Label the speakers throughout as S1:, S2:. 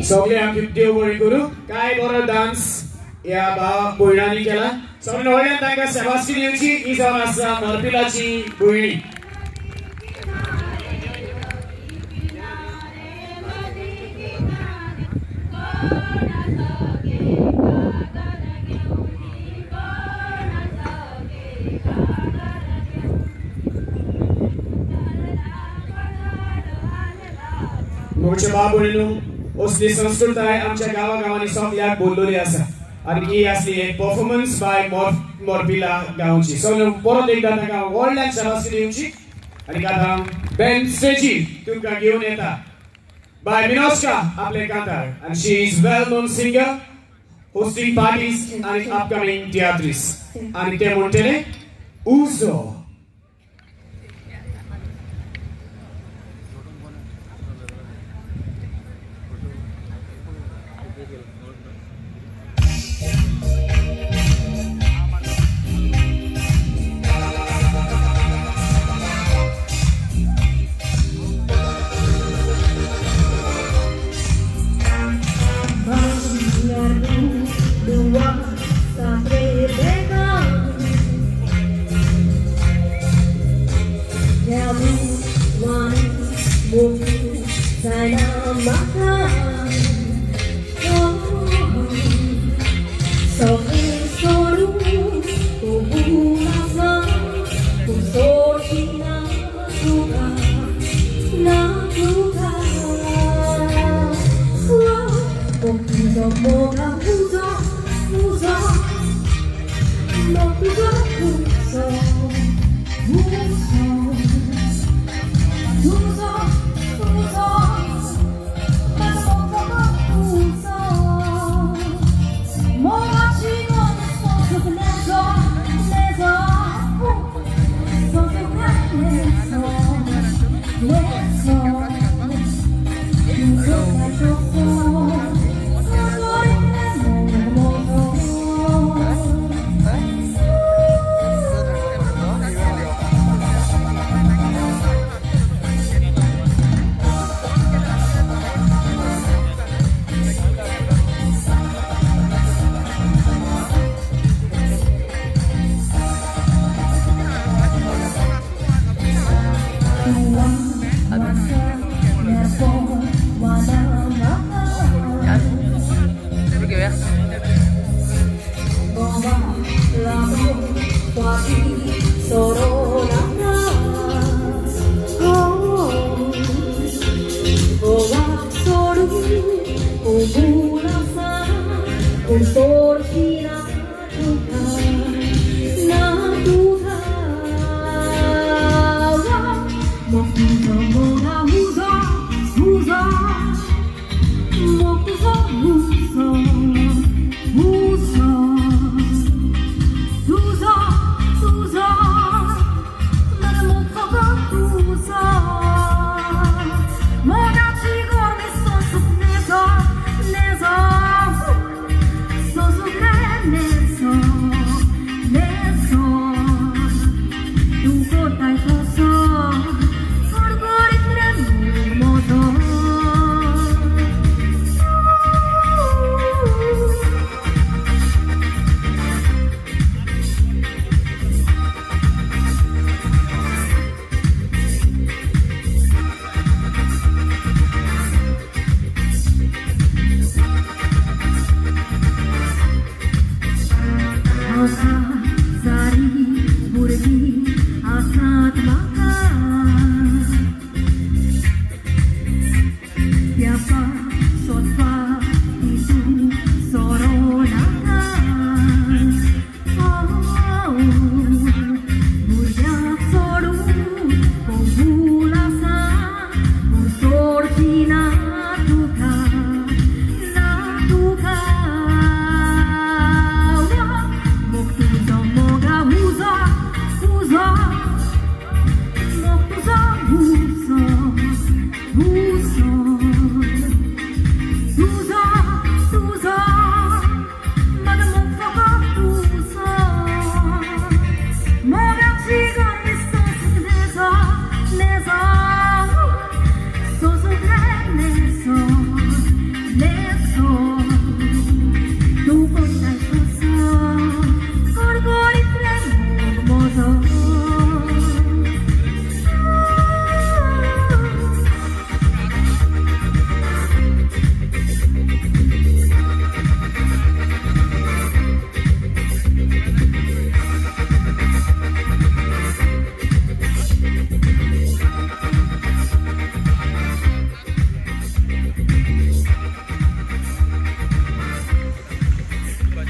S1: सगळे आमची देव बरी करूं. काय बरो डान्स ह्या भाव भयणांनी केला. सगळे व्हडल्यान तांकां शाबासकी दिवची. ही जावन आसा मोरपिलाची भयणी. मोगच्या भाव भयणीनू असली संस्कृताय आमच्या गांवागांवांनी सगळ्याक बोल्लोली आसा आनी ही आसली एक परफॉर्मन्स बाय मोरपिला गांवची. सगळे परत एकदां तांकां व्हडल्यान शाबासकी दिवची. आनी आतां बँड स्टेजी तुमकां घेवन येता बाय मिनोस्का आपले कांतार. आनी she is well known singer, hosting parties आनी अपकमींग तियात्रीस. आनी ते म्हणटले उजो.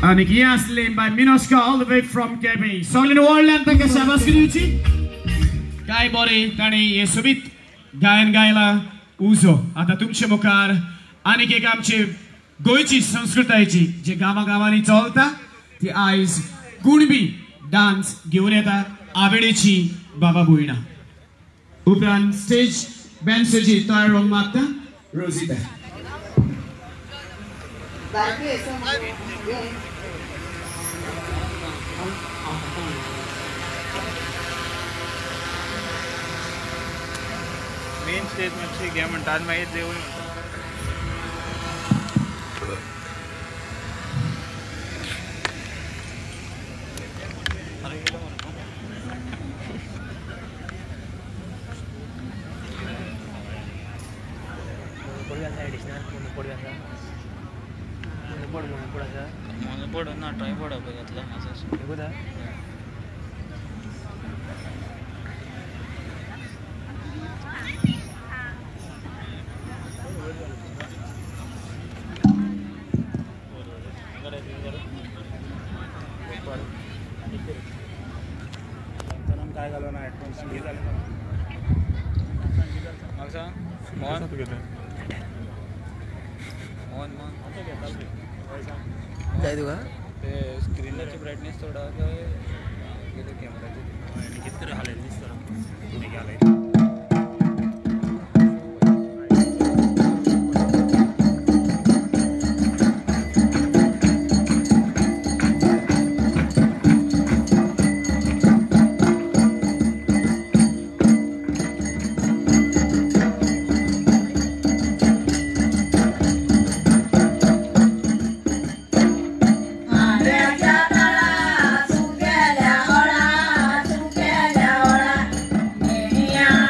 S1: आनी ही आसली by Minoshka all the way from Quepem. सगळ्यांनी व्हडल्यान तांकां शाबासकी दिवची. काय बरें तांणी हें सोबीत गायन गायला उजो. आतां तुमचे मुखार आनीक एक आमची गोंयची संस्कृतायेची जे गांवा गांवांनी चलता ती आयज कुणबी डान्स घेवन येता आवेडेची बाबा भयणा. उपरांत स्टेज बँड तयार रावंक मागता रोजिता.
S2: मेन स्टेज मातशी घे म्हणटा आनी मागीर देवूय म्हणटा. मोनोपोड ना ट्रायपॉड घेतला माझा.
S3: काय झालं ना हेडफोन्स
S2: मोहन मोहन मोहन
S4: जाय तुका
S2: ते स्क्रीनाची ब्रायटनेस थोडा काय कितें कॅमेराची
S3: कितें तरी हालयलें दिसता.
S5: Yeah.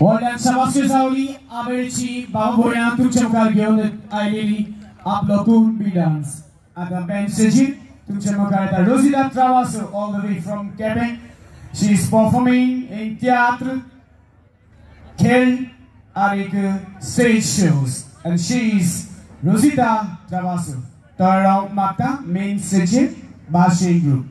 S1: व्हडल्यान शाबासकी जावली आवेळची भाव भयणां तुमच्या मुखार घेवन आयलेली आपलो कुणबी डान्स. आतां बँड स्टेजीर तुमच्या मुखार येता Rosita Travasso all the way from Quepem. She is performing in tiatr, खेळ आनी stage shows and she is Rosita Travasso. तर हांव मागता मेन स्टेजीर बार्शे group.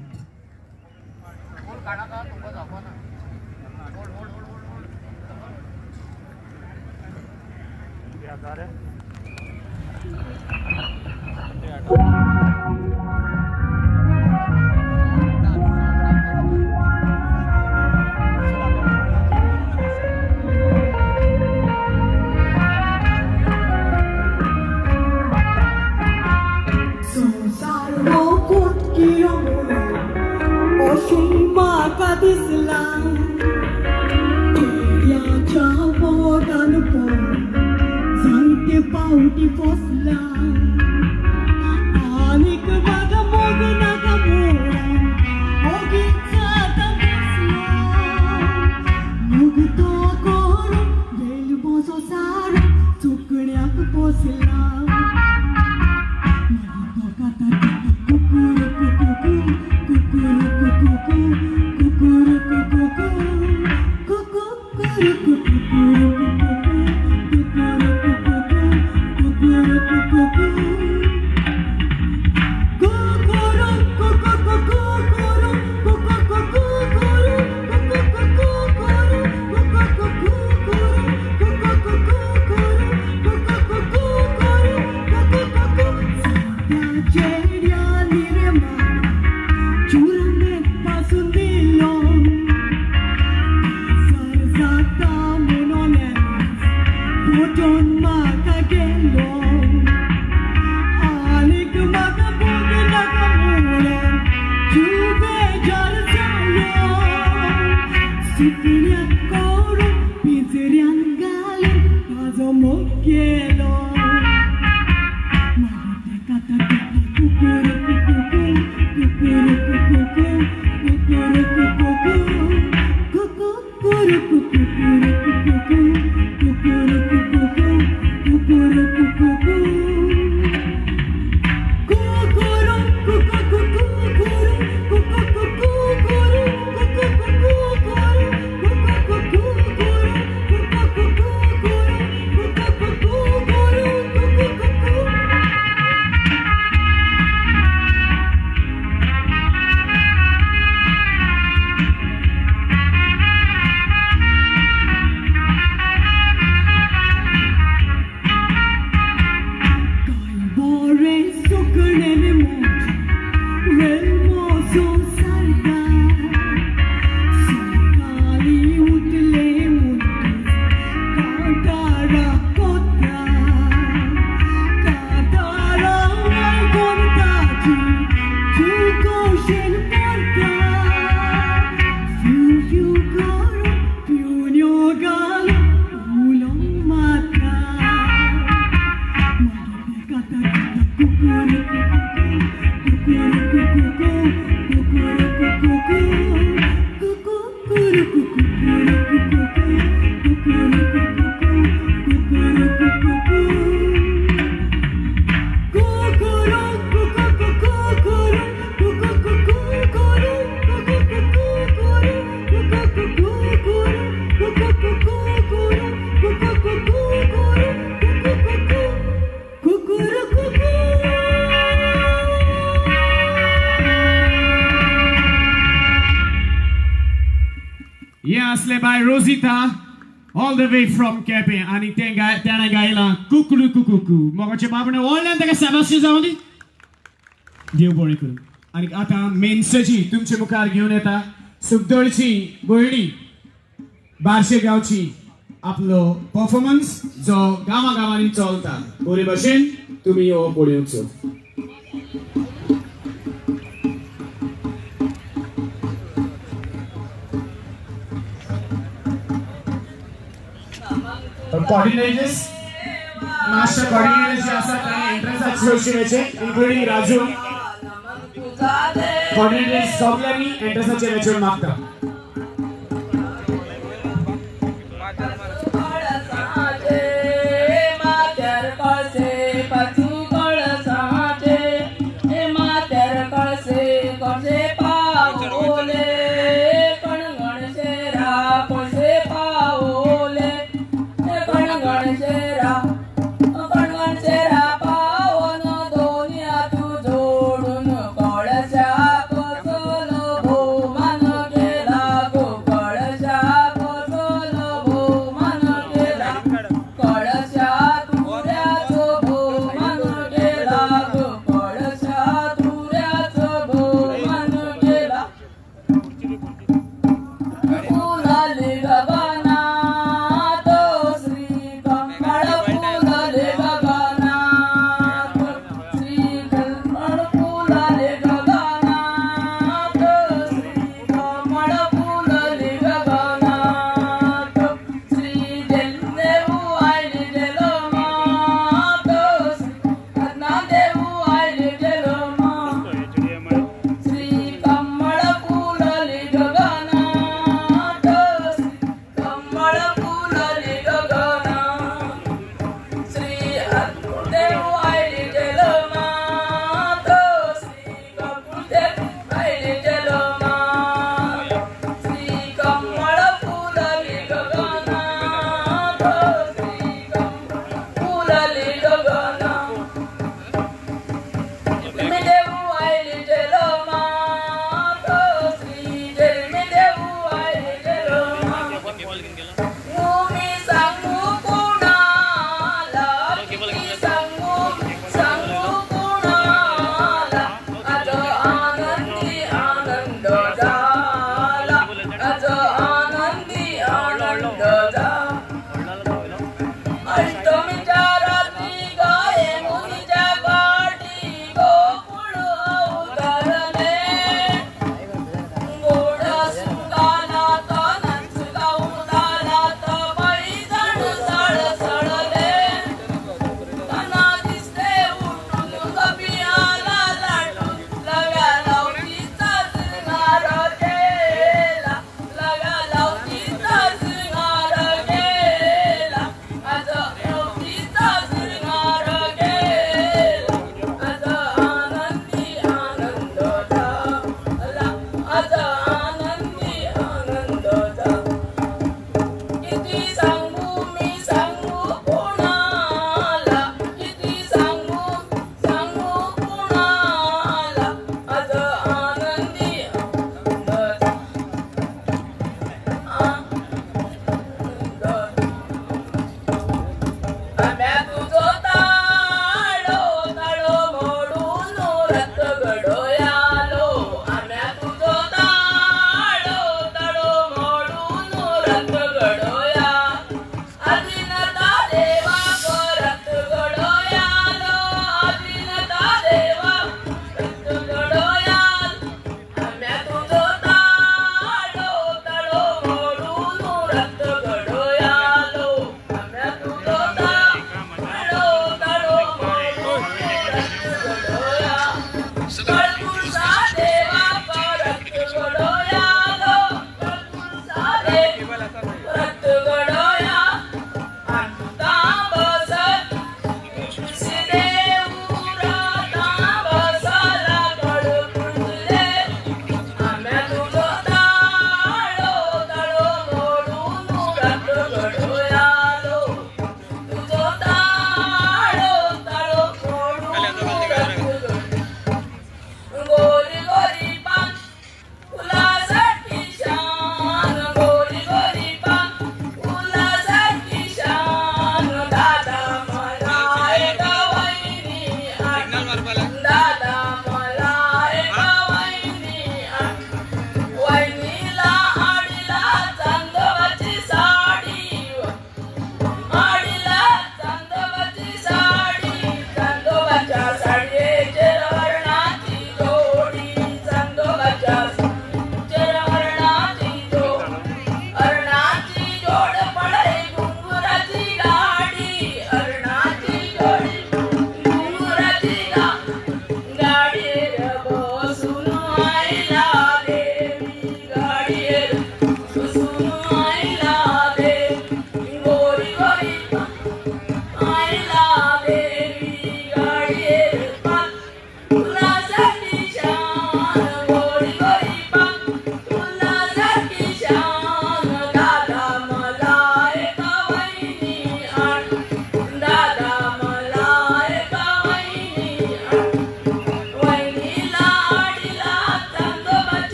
S4: Pauti fosla anik vaga mogna kamora ogi chata bosla mugto koro vel boso saro chuknyak posla magi kata kukuru kuku kukuru kuku kukuru kuku kukuru kukuru By Rosita, all the way from Quepem, आणि त्याने गायला कुकडू कुकुकू. मोगाचे बाबणे व्हडल्यान ताका शाबासकी जावं दी, देव बरें करूं. आनी आतां मेन सजी तुमचे मुखार घेवन येता सुखदळची भयणी बार्शे गांवची आपलो परफॉर्मन्स जो गांवा गांवांनी चलता. बरे भशेन तुमी हो पळोवचो. Coordinators, master coordinators जे आसात तांणी एंट्रन्साचेर वचचें, इन्क्लुडींग राजू. कोऑर्डिनेटर्स सगळ्यांनी एंट्रन्साचेर वचून मागता.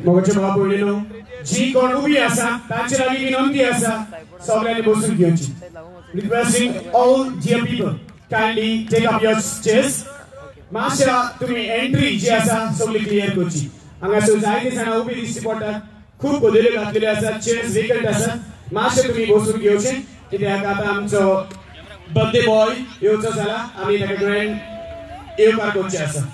S1: मोगाच्या भावा भयणीनो, जी कोण उबी आसा तांचे लागीं विनंती आसा सगळ्यांनी बसून घेवची. Requesting all dear people kindly take up your chairs. मातशा तुमी एंट्री जी आसा सगळी क्लियर करची. हांगासर जायते जाणां उबी दिश्टी पडटात, खूब कदेल्यो घातलेल्यो आसा, चेयर्स वेकंट आसा. मातशें तुमी बसून घेवचें कित्याक आतां आमचो बर्थडे बॉय येवचो जाला, आमी ताका ग्रँड येवकार करचें आसा.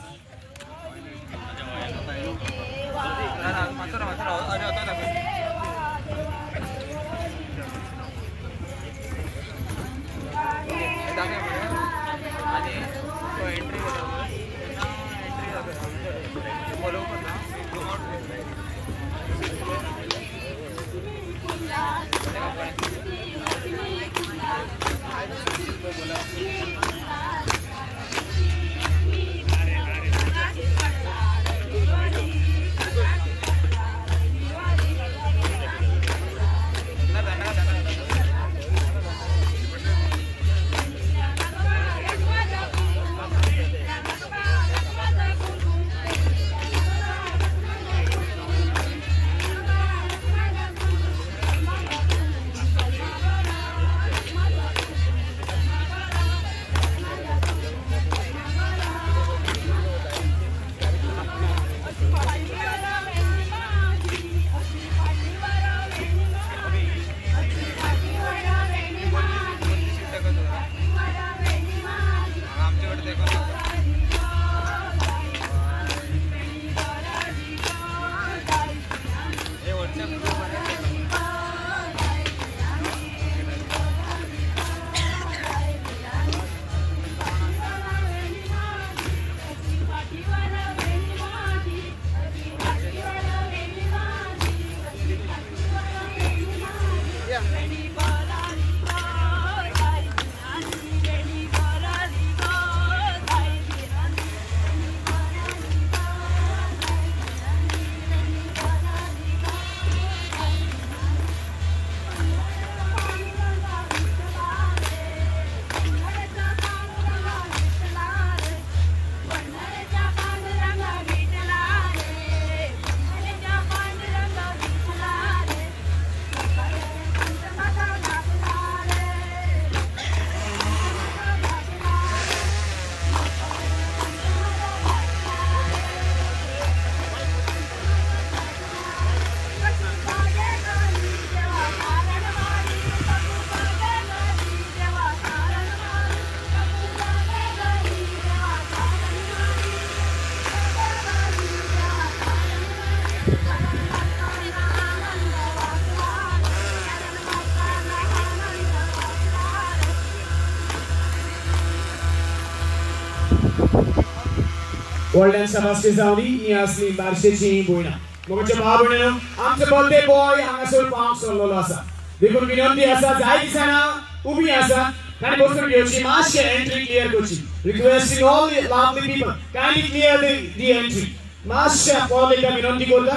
S1: व्हडल्यान शाबासकी जावं दी. ही आसली बारशेची भयणां. मोगाच्या भाव भयणीनो, आमचो बर्थडे बॉय हांगासर पावंक सरलेलो आसा, देखून विनंती आसा जाय दिसाना उबी आसा ताणें बसून घेवची, मातशें एंट्री क्लियर करची. Requesting all the lovely people kindly clear the entry. मातशें परत एकदां विनंती करता,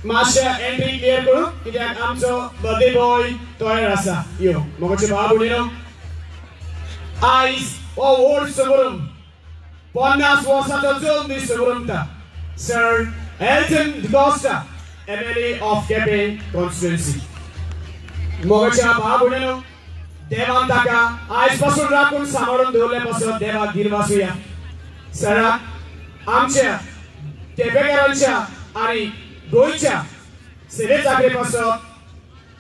S1: मातशें एंट्री क्लियर करूं कित्याक आमचो बर्थडे बॉय तयार आसा. यो मोगाचे भाव भयणीनो, आयज हो व्हड समारंभ 50 वर्सांचो जल्मदीस समारंभता sir Elton D'Costa, MLA of Quepem constituency. मोगाच्या भाव भयणीनो, देवान ताका आयज पासून राखून सांबाळून दवरले पासून देवाक गिरवासुया. सराक आमच्या केपेकारांच्या आनी गोंयच्या सेवे चाकरे पासून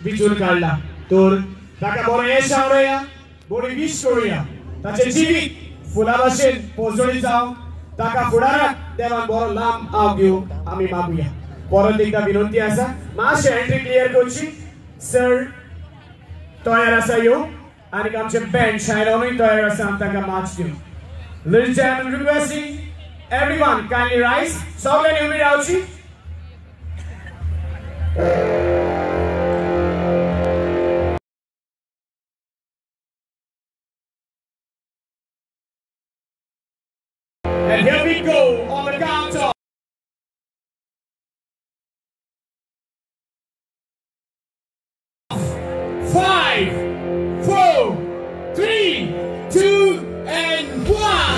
S1: विचून काडला, तर ताका बरें येश आवडया, बरी वीश करुया. ताचें जिवीत फुलां भाशेन पोजोळी जावं, ताका फुडाराक देवान बरो लांब आव घेवंक आमी मागुया. परत एकदां विनंती आसा, मातशें एंट्री क्लियर करची. सर तयार आसा यो आनी आमचें बँड शायनूय तयार आसा आमी ताका मार्च दिवंक. Ladies and gentlemen, requesting everyone kindly rise. सगळ्यांनी उबी रावची. And here we go on the count of 5, 4, 3, 2, and 1.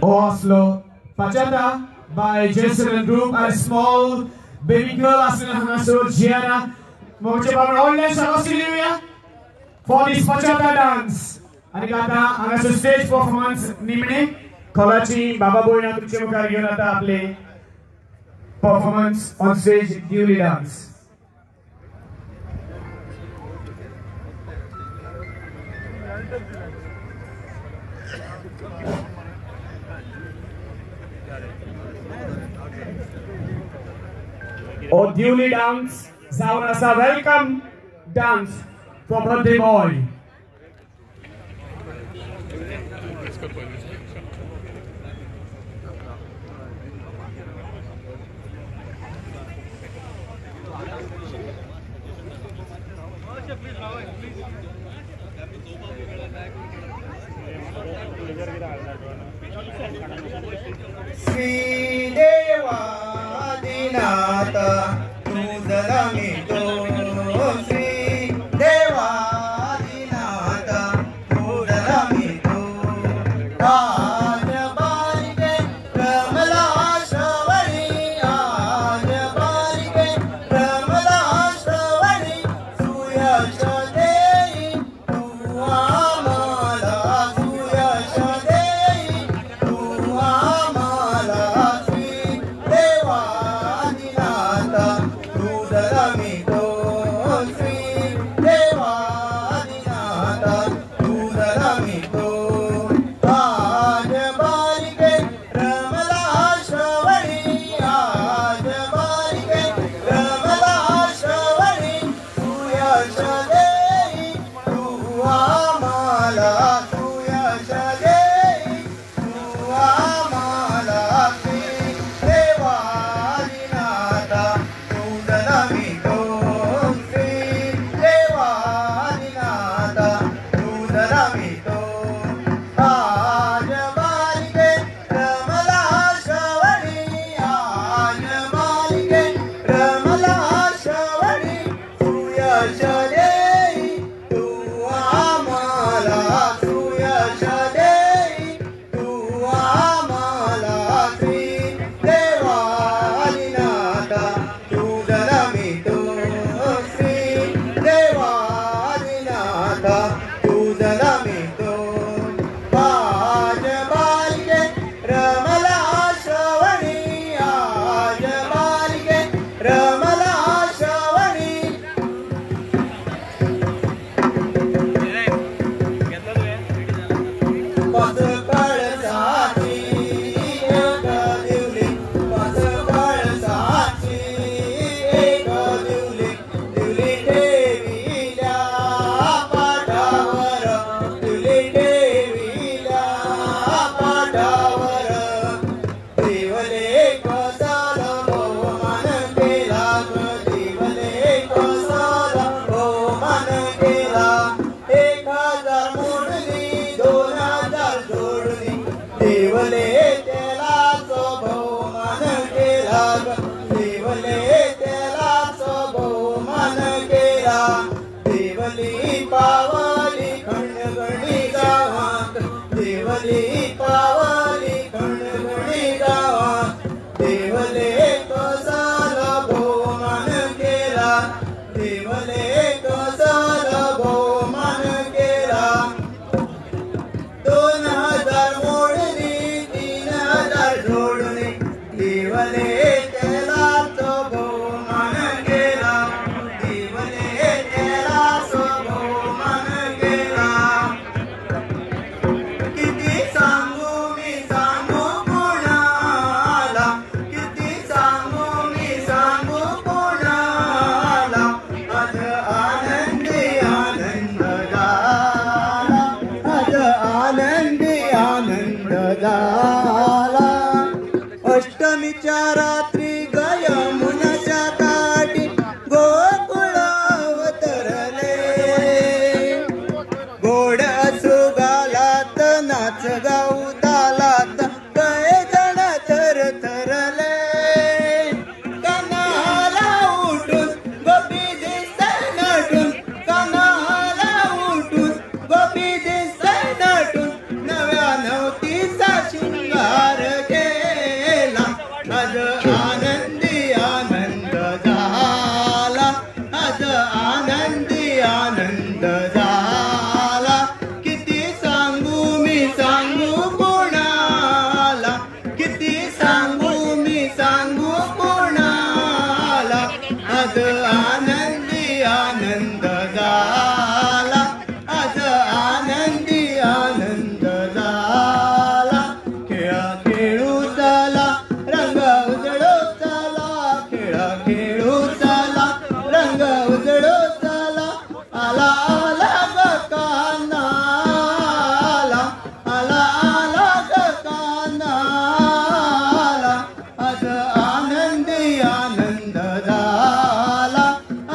S1: Oslo Bachata by Jason and Group, a small baby girl asina hangasur Gianna. Moche pa online sa Australia for this bachata dance. आणि आता हांगासर stage performance निमणे खोलाची बाबा बोयना तुमचे मुखार घेवन आता आपले performance on stage Diuli dance. O Diuli dance जावन आसा welcome dance for birthday boy.
S5: Shri देवादिनाथ तुझला मी तो, श्री देवादिनाथ तुझला मी तो, आज बारिके कमला श्रवणी, आज बारिके कमला श्रवणी, सुयश देई तू आम्हाला, सुयश देई तू आम्हाला, श्री आनंद झाला. अष्टमीच्या रात्री गयमुनाच्या काठी गोकुळ अवतरले. गोड असू गालात नाच गाऊ तालात कै जण थर थरले. कानाला उठून गोपी दिसते नटून, कानाला उठून गोपी दिसते नटून, नव्या नवतीचा शृंगार केला. आज आनंदी आनंद झाला, आज आनंदी आनंद झाला. किती सांगू मी सांगू कोणाला, किती सांगू मी सांगू कोणाला, आज आनंदी आनंद झाला, आज आनंदी आनंद झाला. खेळा खेळू चला रंग उजळू चला, खेळा खेळू चला रंग उजळू चला. आला आला ग कान्हा आला, आला आला ग कान्हा आला. आज आनंदी आनंद झाला,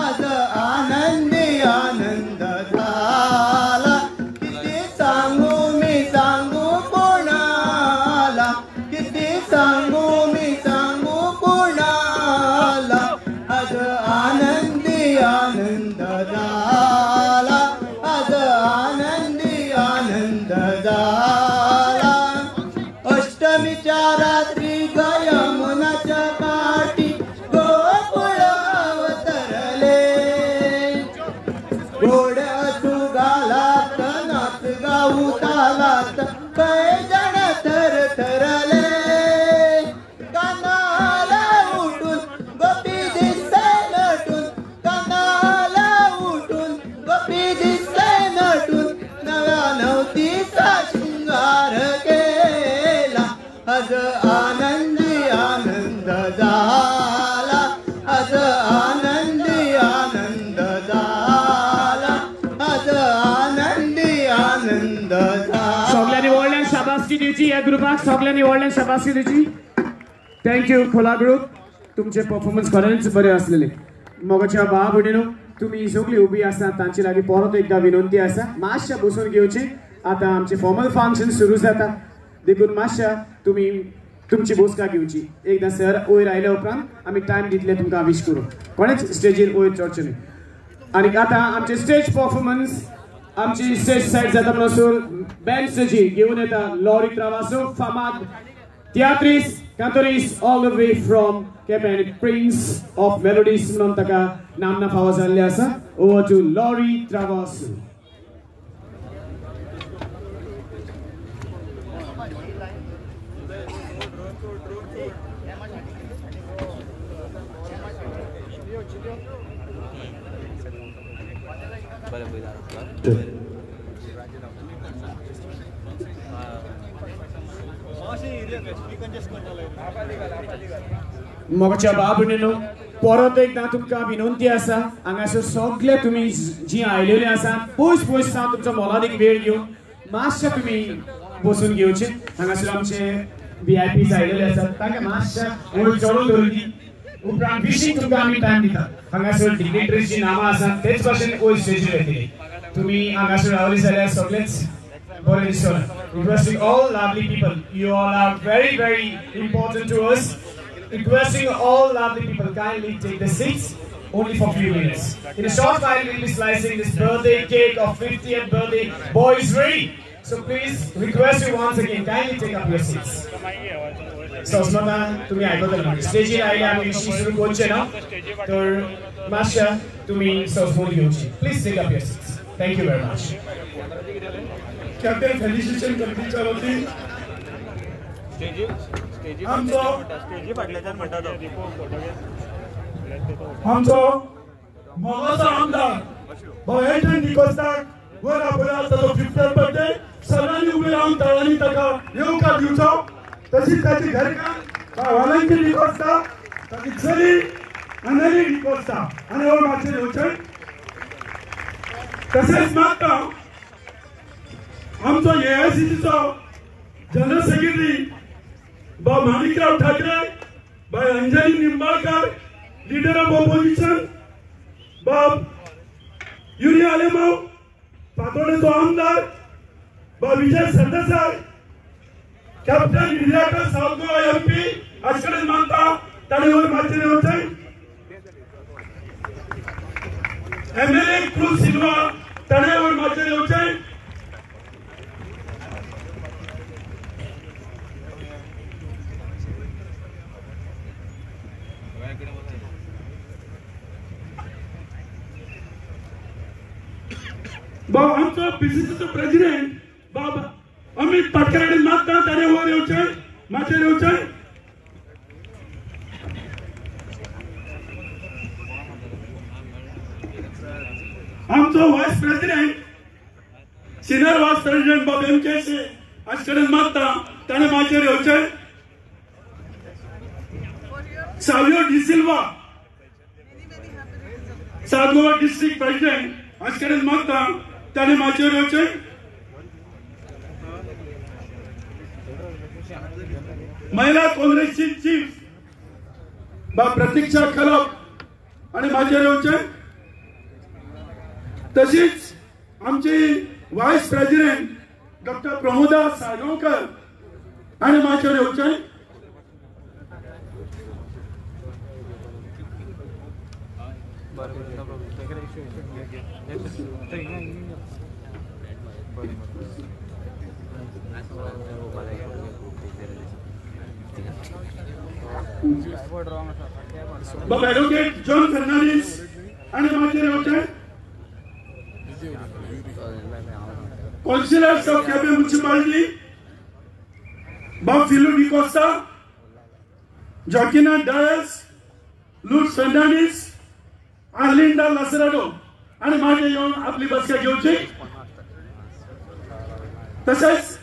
S5: आज आनंदी आनंद झाला. किती सांगू मी सांगू कोणाला, किती सांगू मी सांगू कोणाला, आज आनंदी आनंद झाला, आज आनंदी आनंद झाला. अष्टमीच्या रात्री गयमुनाच्या काठी गोकुळ अवतरले. गोड असू गालात नाच गाऊ तालात कै जण थर थरले. कानाला उठून गोपी दिसते नटून, कानाला उठून गोपी दिसते नटून, नव्या नवतीचा शृंगार केला. आज आनंदी आनंद झाला, आज आनंदी आनंद झाला, आज आनंदी आनंद झाला.
S1: सगळ्यांनी व्हडल्यान शाबासकी दिवची ह्या ग्रुपाक, सगळ्यांनी व्हडल्यान शाबासकी दिवची. Thank you खोला ग्रुप, तुमचे परफॉर्मन्स खरेंच बरे आसलेले. मोगाच्या भाव भयणीनो, तुमी सगळी उबी आसा तांचे लागीं परत एकदां विनंती आसा, मातशें बसून घेवची. आतां आमचें फॉर्मल फंक्शन सुरू जाता, देखून मातशें तुमी तुमची बसका घेवची. एकदां सर वयर आयल्या उपरांत आमी टायम दितले तुमकां विश करूंक, कोणेच स्टेजीर वयर चडचें न्हय. आनी आतां आमचे स्टेज परफॉर्मन्स आमची स्टेज सायड जाता म्हणसर बँड स्टेजीर घेवन येता लॉरी त्रावासो, फामाद तियात्रीस कांतोरीस all the way from Quepem, prince of melodies म्हणून ताका नामना फावो जाल्ली आसा. ओवर टू लॉरी त्रावासो.
S2: बरें पळयता.
S1: मोगाच्या भाव भयणीनो, परत एकदां तुमकां विनंती आसा, हांगासर सगळे तुमी जी आयलेले आसा पयस पयस सावन तुमचो मोलादीक वेळ घेवन मातशें तुमी बसून घेवचे. हांगासर आमचे VIPs आयलेले आसात, तांकां मातशें वयर चडून दवरली उपरांत विशींग तुमकां आमी टायम दिता. हांगासर डिग्निटरीची नांवां आसात तेच भाशेन वयर स्टेजीर येतली. तुमी हांगासर रावली जाल्यार सगळेच बरें दिसतलें. Requesting all lovely people, you all are very very important to us. Requesting all lovely people, kindly take the seats only for few minutes. In a short while, we'll be slicing this birthday cake of 50th birthday boys ready. So please request you once again, kindly take up your seats. So, तुम्ही आयकतले स्टेजीर आयले आमी विशीं सुरू करचे ना, तर मातशें तुमी सोंसमोल घेवची. Please take up your seats. Thank you very much.
S6: Captain felicitation कमिटीच्या वतीन आमचो आमचो मोगाचो आमदार भाऊ डिकोस्ताक वर आपयला ताचो 50th birthday. सगळ्यांनी उबे रावन ताळ्यांनी ताका येवकार दिवचो. तशीच ताची घरकान्न वालेंटीन डिकोस्ता, ताची चली अनली डिकोस्ता आनी हो मातशें येवचें. तशेंच मागता आमचो AICCचो जनरल सेक्रेटरी सेक्रेटरी बाब Manikrao Thackeray, bye Anjali Nimbalkar leader of opposition, बाब युरी आलेमाव पातोडेचो आमदार, बाब Vijay Sardesai captain Viriato South Goa MP हाचे कडेन मागता ताणें वयर माचयेर येवचें. एमएलए क्रूज सिल्वा ताणें वयर माचयेर येवचें. बाब आमचो पीसीसीचो प्रेसिडेंट बाब अमित पाटकर कडेन मागता ताणें वयर येवचें, माचयेर येवचें. आमचो vice president senior vice president बाब एम के हाचे कडेन मागता ताणें माचयेर येवचें. Savio D'Silva South Goa district president हाचे कडेन मागता ताणें माचयेर येवचें. महिला काँग्रेसची चीफ बा प्रतीक्षा खलप आनी माचयेर येवचें. तशीच आमची vice president doctor Pramoda Salgaonkar आनी माचयेर येवचें. बाब एडवोकेट जॉन फर्नांडीस आनी माचयेर येवचें. काउन्सिलर्स ऑफ केपें म्युनिसिपालिटी बाब फिलू डिकोस्ता, जॉकिना डायस, लूट फर्नांडीस, आर्लिंडा लासराडो आनी माचयेर येवन आपली बसका घेवची. तशेंच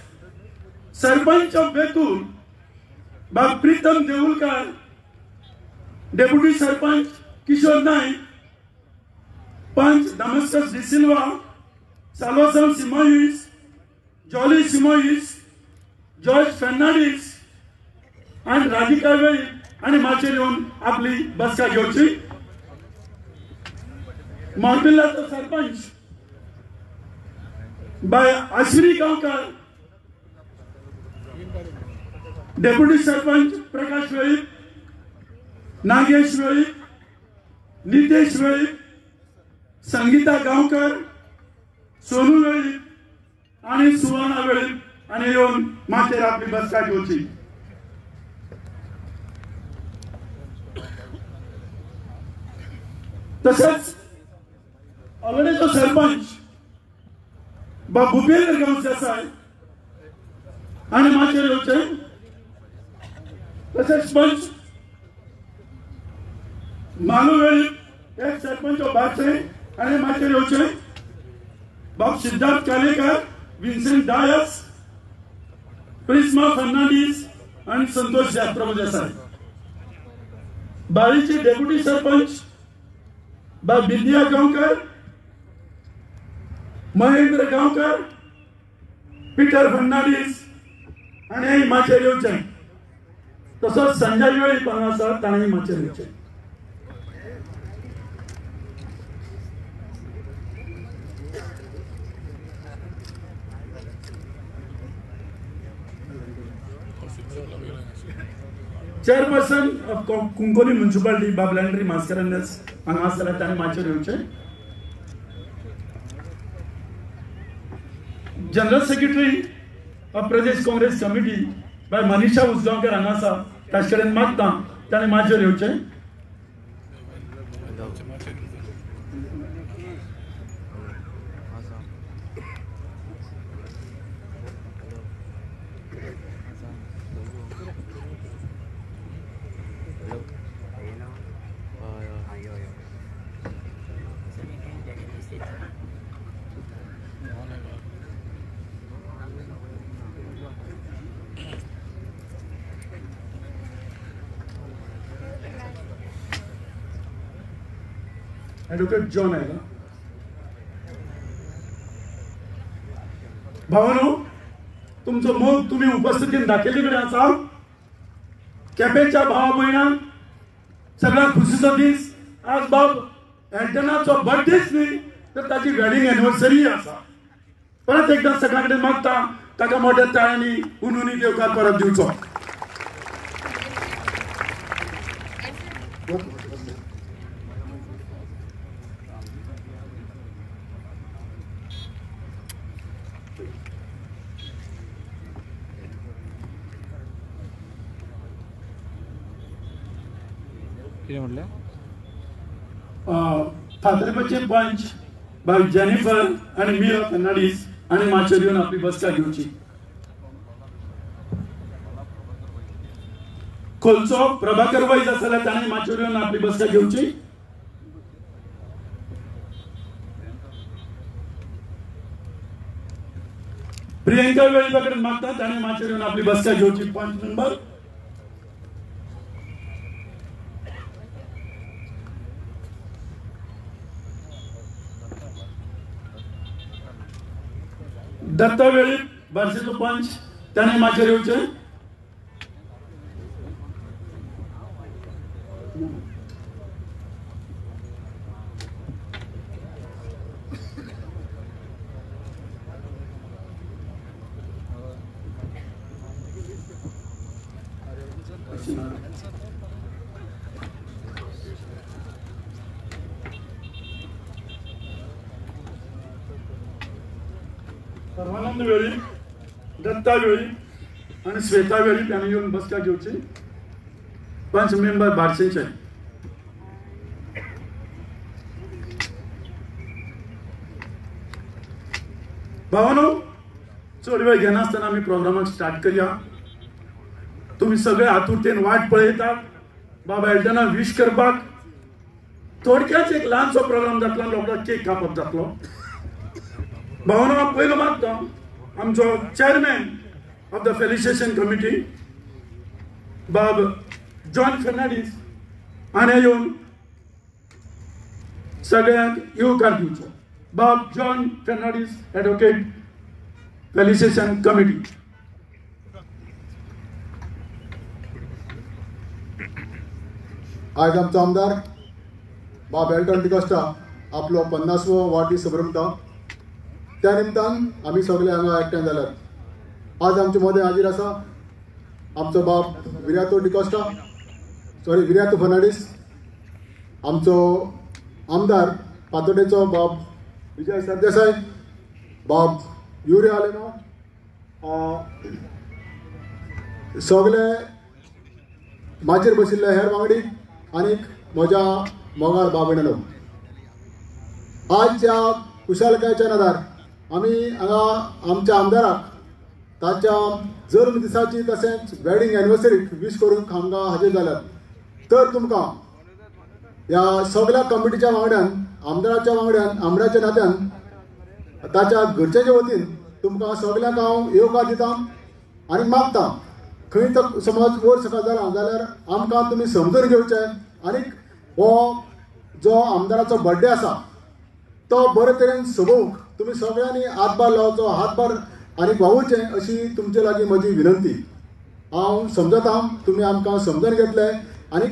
S6: सरपंच ऑफ बेतूल बाब Pritam Deulkar, deputy sarpanch Kishor Naik, panch Damascus D'Silva, साल्वासांव Simoes, Jolly Simoes, George Fernandes आनी राधिका वेळीप आनी माचयेर येवन आपली बसका घेवची. मोर्बिल्लाचो सरपंच बाय आश्विनी गांवकर, डेप्युटी सरपंच प्रकाश वेळीप, नागेश वेळीप, नितेश वेळीप, संगीता गांवकर, सोनू वेळीप आनी सुवर्णा वेळीप आनी येवन माचयेर आपली बसका घेवची. तशेंच ऑलरेडीचो सरपंच बाब भुपेंद्र गांवस देसाय आनी माचयेर येवचें. तशेंच पंच मालू वेळीप एक सरपंच बागचे आनी माचयेर येवचें. बाब सिद्धार्थ कालेकर, विन्सेंट डायस, प्रिस्मा फर्नांडीस आनी संतोष प्रभुदेसाय. बाळीचे डेप्युटी सरपंच बाब बिंदिया गांवकर, महेंद्र गांवकर, पीटर फर्नांडीस आनी माचयेर येवचें. तसोच संजय वेळीप हांगा आसा ताणें माचयेर येवचें. चेअरपर्सन ऑफ कुंकोली म्युनिसिपालिटी बाब लँड्री मास्करेन्हस हांगा आसा जाल्यार ताणें माचयेर येवचें. General secretary of Pradesh Congress committee bye Manisha Usgaonkar हांगा आसा ताचे कडेन मागता ताणें माचयेर येवचें. एडवोकेट जॉन आयला. भावानो, तुमचो तुमचो मोग तुमी उपस्थितीन दाखयल्ले कडेन आसा. केपेंच्या भावा भयणांक सगळ्यांक खुशीचो दीस. आज बाब एल्टनाचो बर्थडेच न्ही तर ताची वेडिंग एनिवर्सरी आसा. परत एकदां सगळ्यां कडेन मागता ताका मोठ्या ताळ्यांनी हुनहुनी येवकार परत दिवचो.
S2: कितें म्हणलें?
S6: फातर्पेचे पंच बाय जेनिफर आनी मिरा फर्नांडीस आनी माचयेर येवन आपली बसका घेवची. खोलचो प्रभाकर वैज आसा जाल्यार ताणें माचयेर येवन आपली बसका घेवची. प्रियंका वेळीपा कडेन मागता ताणें माचयेर येवन आपली बसका घेवची. पंच नंबर दत्ता वेळीप बार्शीचो पंच ताणें माचयेर येवचें. सर्वानंद वेळीप, दत्ता वेळीप आनी श्वेता वेळीप हांणी येवन बसका घेवची. पंच मेंबर बार्शीचे. भावानो, चड वेळ घेनासतना आमी प्रोग्रामाक स्टार्ट करया. तुमी सगळे आतुरतेन वाट पळयतात बाबा एल्टनाक विश करपाक. थोडक्याच एक ल्हानसो प्रोग्राम जातलो, रोखडो केक कापप जातलो. भावना हांव पयलो मागता आमचो chairman of the felicitation committee बाब जॉन फर्नांडीस हाणें येवन सगळ्यांक येवकार दिवचो. बाब John Fernandes, advocate, felicitation committee.
S7: आयज आमचो आमदार बाब एल्टन डिकोस्टा आपलो 50वो वाडदीस समारंभता. त्या निमतान आमी सगळे हांगा एकठांय जाल्यात. आज आमचे मदें हाजीर आसा आमचो बाब विर्यातो डिकोस्टा, सॉरी विर्यातो फर्नांडीस, आमचो आमदार पातोडेचो बाब विजय सरदेसाय, बाब युरी आलेमाव, सगळे माचयेर बशिल्ले हेर वांगडी आनीक म्हज्या मोगाळ बाब भयणांनो, आजच्या खुशालकायेच्या नादार आमी हांगा आमच्या आमदाराक ताच्या जल्म दिसाची तशेंच वेडिंग एनिवर्सरीक वीश करूंक हांगा हाजीर जाल्यात. तर तुमकां ह्या सगळ्या कमिटीच्या वांगड्यान, आमदाराच्या वांगड्यान, आमदाराच्या नात्यान, ताच्या घरच्याच्या वतीन तुमकां सगळ्यांक हांव येवकार दिता आनी मागता खंय तर समज वयर सकयल जालां जाल्यार आमकां तुमी समजून घेवचें. आनीक हो जो आमदाराचो बर्थडे आसा तो बरे तरेन सोबोवंक तुमी सगळ्यांनी हातभार लावचो, हातभार आनी वावुरचें अशी तुमचे लागीं म्हजी विनंती. हांव समजता तुमी आमकां समजून घेतले आनी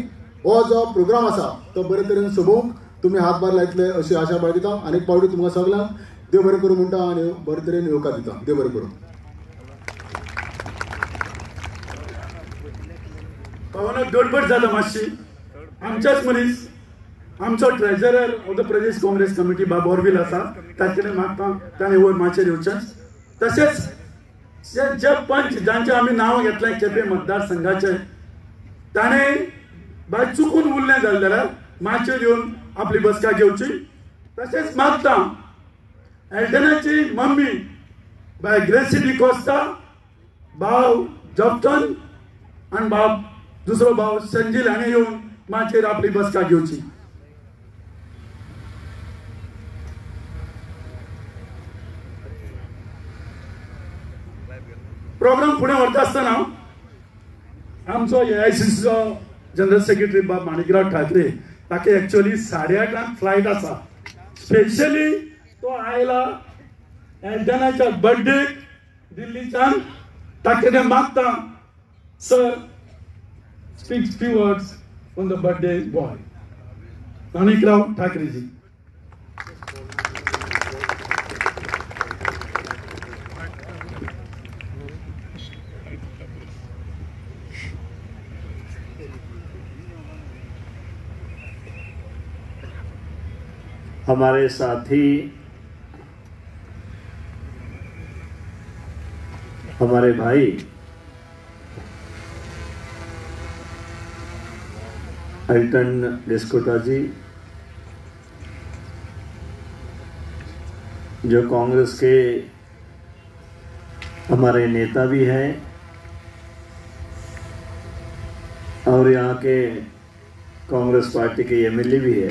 S7: हो जो प्रोग्राम आसा तो बरे तरेन सोबोवंक तुमी हातभार लायतले अशी आशा बाळगिता. आनी एक पावटी तुमकां सगळ्यांक देव बरें करूं म्हणटा आनी बरे तरेन येवकार दिता. देव बरें करूं.
S6: भावानो, गडबड जाता मातशी. आमच्याच मनीस आमचो treasurer of the Pradesh Congress committee बाब ऑर्विल आसा, ताचे कडेन मागता ताणें वयर माचयेर येवचें. तशेंच जे पंच जांचे आमी नांव घेतलें केपें मतदारसंघाचे, ताणें बाय चुकून उरलें जालें जाल्यार माचयेर येवन आपली बसका घेवची. तशेंच मागता एल्टनाची मम्मी बाय ग्रेसी डिकोस्ता, भाव जॉप्टन आनी बाब दुसरो भाव संजील हाणें येवन माचयेर आपली बसका घेवची. प्रोग्राम फुडें व्हरता आसतना आमचो AICCचो जनरल सेक्रेटरी बाब माणिकराव ठाकरे, ताका एक्चुअली 8:30 फ्लायट आसा. स्पेशली तो आयला एल्टनाच्या बर्थडेक दिल्लीच्यान. ताका मागता sir speak few words on the birthday boy Manikrao Thackeray ji.
S8: हमारे साथी, हमारे भाई अल्टन डिस्कोटा जी, जो कांग्रेस के हमारे नेता भी हैं और यहाँ K Congress party K MLA भी है,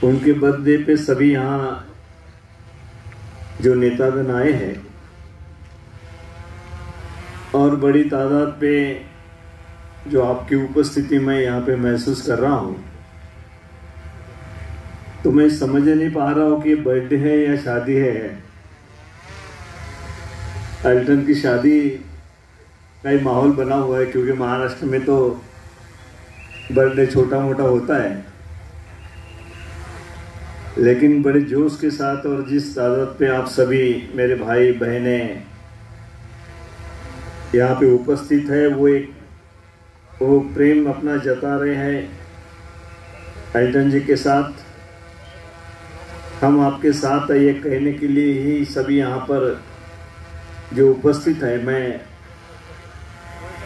S8: उनके बर्थडे पे सभी यहाँ जो नेतागण आए हैं और बड़ी तादाद पे जो आपकी उपस्थिति मैं यहाँ पे महसूस कर रहा हूँ, तो मैं समझ नहीं पा रहा हूँ कि बर्थडे है या शादी है। अल्टन की शादी का ही माहौल बना हुआ है, क्योंकि महाराष्ट्र में तो बर्थडे छोटा मोटा होता है, लेकिन बड़े जोश के साथ और जिस तादाद पे आप सभी मेरे भाई बहनें यहाँ पे उपस्थित है, वो एक वो प्रेम अपना जता रहे हैं अल्टन जी के साथ। हम आपके साथ हैं ये कहने के लिए ही सभी यहाँ पर जो उपस्थित है, मैं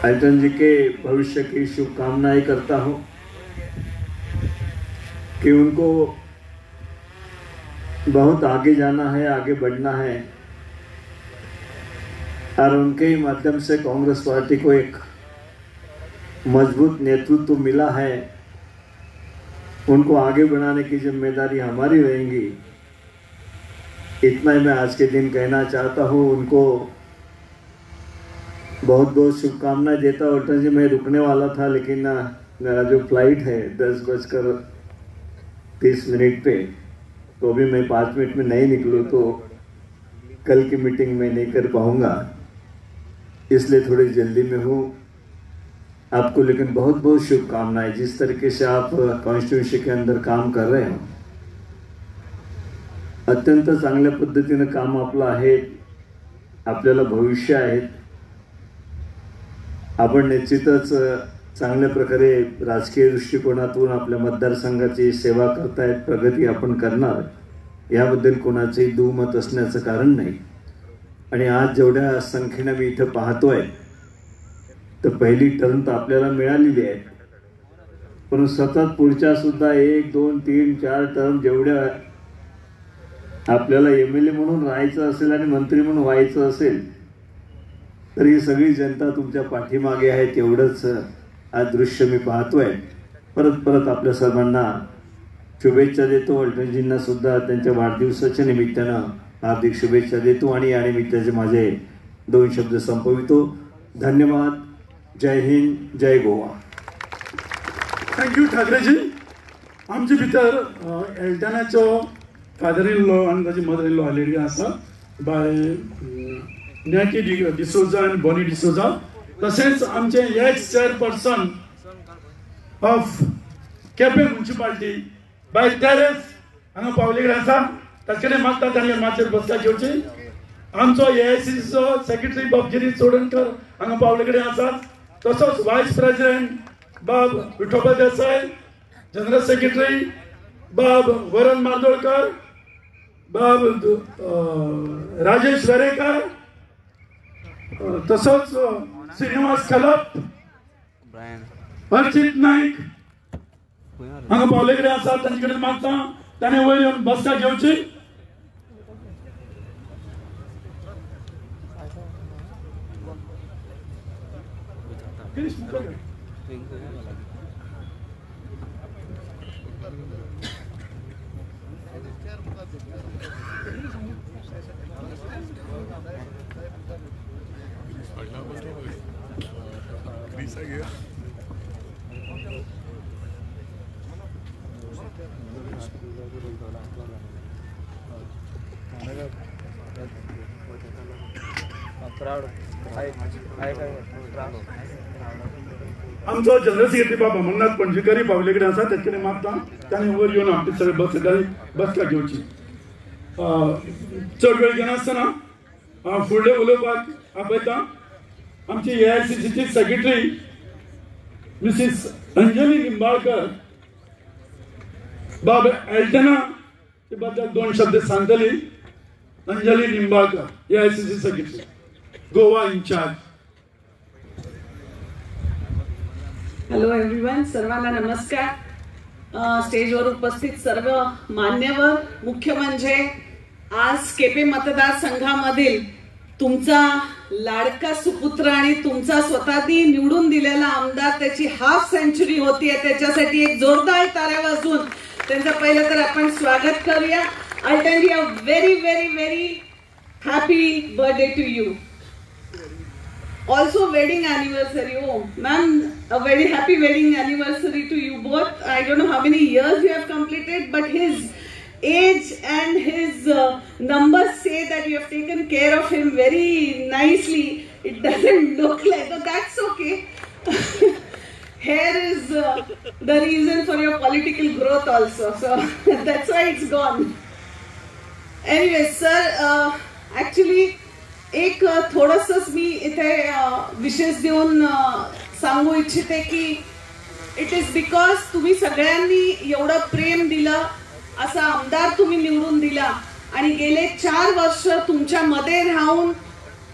S8: अल्टन जी के भविष्य की शुभकामनाएं करता हूँ कि उनको बहुत आगे जाना है, आगे बढ़ना है और उनके ही माध्यम से कांग्रेस पार्टी को एक मजबूत नेतृत्व मिला है। उनको आगे बढ़ाने की जिम्मेदारी हमारी रहेगी, इतना ही मैं आज के दिन कहना चाहता हूँ। उनको बहुत बहुत शुभकामनाएं देता हूँ। अल्टन जी, मैं रुकने वाला था, लेकिन मेरा जो फ्लाइट है 10:30 पे, तो अभी मैं 5 मिनट में नहीं निकलूँ तो कल की मीटिंग में नहीं कर पाऊँगा, इसलिए थोड़ी जल्दी में हूँ आपको। लेकिन बहुत बहुत शुभकामनाएं, जिस तरीके से आप कॉन्स्टिट्यूंसी के अंदर काम कर रहे हो, अत्यंत चांगल्या पद्धतीनं काम आपलं आहे, आपल्याला भविष्य आहे। आपण निश्चितच चांगल्या प्रकारे राजकीय दृष्टिकोनातून आपल्या मतदारसंघाची सेवा करतायत, प्रगती आपण करणार, याबद्दल कोणाचंही दुमत असण्याचं कारण नाही। आणि आज जेवढ्या संख्येनं मी इथं पाहतोय, तर पहिली टर्म तर आपल्याला मिळालेली आहे, पण सतत पुढच्या सुद्धा 1, 2, 3, 4 टर्म जेवढ्या आपल्याला एमएलए म्हणून राहायचं असेल आणि मंत्री म्हणून व्हायचं असेल तर ही सगळी जनता तुमच्या पाठीमागे आहे, तेवढंच आज दृश्य मी पाहतोय। परत परत आपल्या सर्वांना शुभेच्छा देतो। अल्टनजींना सुद्धा त्यांच्या वाढदिवसाच्या निमित्तानं हार्दिक शुभेच्छा देतो आणि या निमित्ताचे माझे 2 शब्द संपवितो। धन्यवाद। जय हिंद, जय गोवा।
S6: Thank you ठाकरेजी। आमचे भितर एल्टनाचो फादर इन लॉ आनी ताची मदर इन लॉ आलेली आसा, बाय नॅटी डिसोजा आनी बॉनी डिसोजा। तशेंच आमचे ex chairperson of Quepem municipality by Teres हांगा पावले कडेन आसा, ताचे कडेन मागता ताणें माचयेर बसका घेवची। आमचो एआयसीसीचो सेक्रेटरी बाब गिरीश चोडणकर हांगा पावले कडेन आसा, तसोच वायस प्रेसिडेंट बाब विठोबा देसाय, जनरल सेक्रेटरी बाब वरण मार्दोळकर, बाब राजेश वेरेकर, तसोच श्रीनिवास खलप, अर्चित नाईक हांगा पावले कडेन आसा, तांचे कडेन मागता ताणें वयर येवन बसका घेवची। आमचो जनरल सेक्रेटरी बाबा अमरनाथ पणजीकरी पावले कडेन आसा, तेचे कडेन मागता ताणें वयर येवन आमची सगळे बस बसका घेवची. चड वेळ घेनासतना हांव फुडलें उलोवपाक आपयता आमची AICCची सेक्रेटरी मिसीस अंजली निंबाळकर. बाब एल्टना बद्दल दोन शब्द सांगतली. Anjali Nimbalkar, AICC secretary, Goa incharge.
S9: Hello everyone, सर्वांना नमस्कार. स्टेजवर उपस्थित सर्व मान्यवर, मुख्य म्हणजे आज केपे मतदारसंघामधील तुमचा लाडका सुपुत्र आणि तुमचा स्वतःनी निवडून दिलेला आमदार, त्याची हाफ सेंचुरी होती आहे, त्याच्यासाठी एक जोरदार ताऱ्या वाजवून त्यांचं पहिलं तर आपण स्वागत करूया. Altanji, a very very very happy birthday to you. Also wedding anniversary. Oh ma'am, a very happy wedding anniversary to you both. I don't know how many years you have completed, but his age and his numbers say that you have taken care of him very nicely. It doesn't look like, but that's okay. Hair is the reason for your political growth also, so that's why it's gone. Anyway, sir, actually एक थोडंसंच मी इथे विशेष देऊन सांगू इच्छिते की it is because तुम्ही सगळ्यांनी एवढं प्रेम दिलं, असा आमदार तुम्ही निवडून दिला आणि गेले 4 वर्ष तुमच्यामध्ये राहून,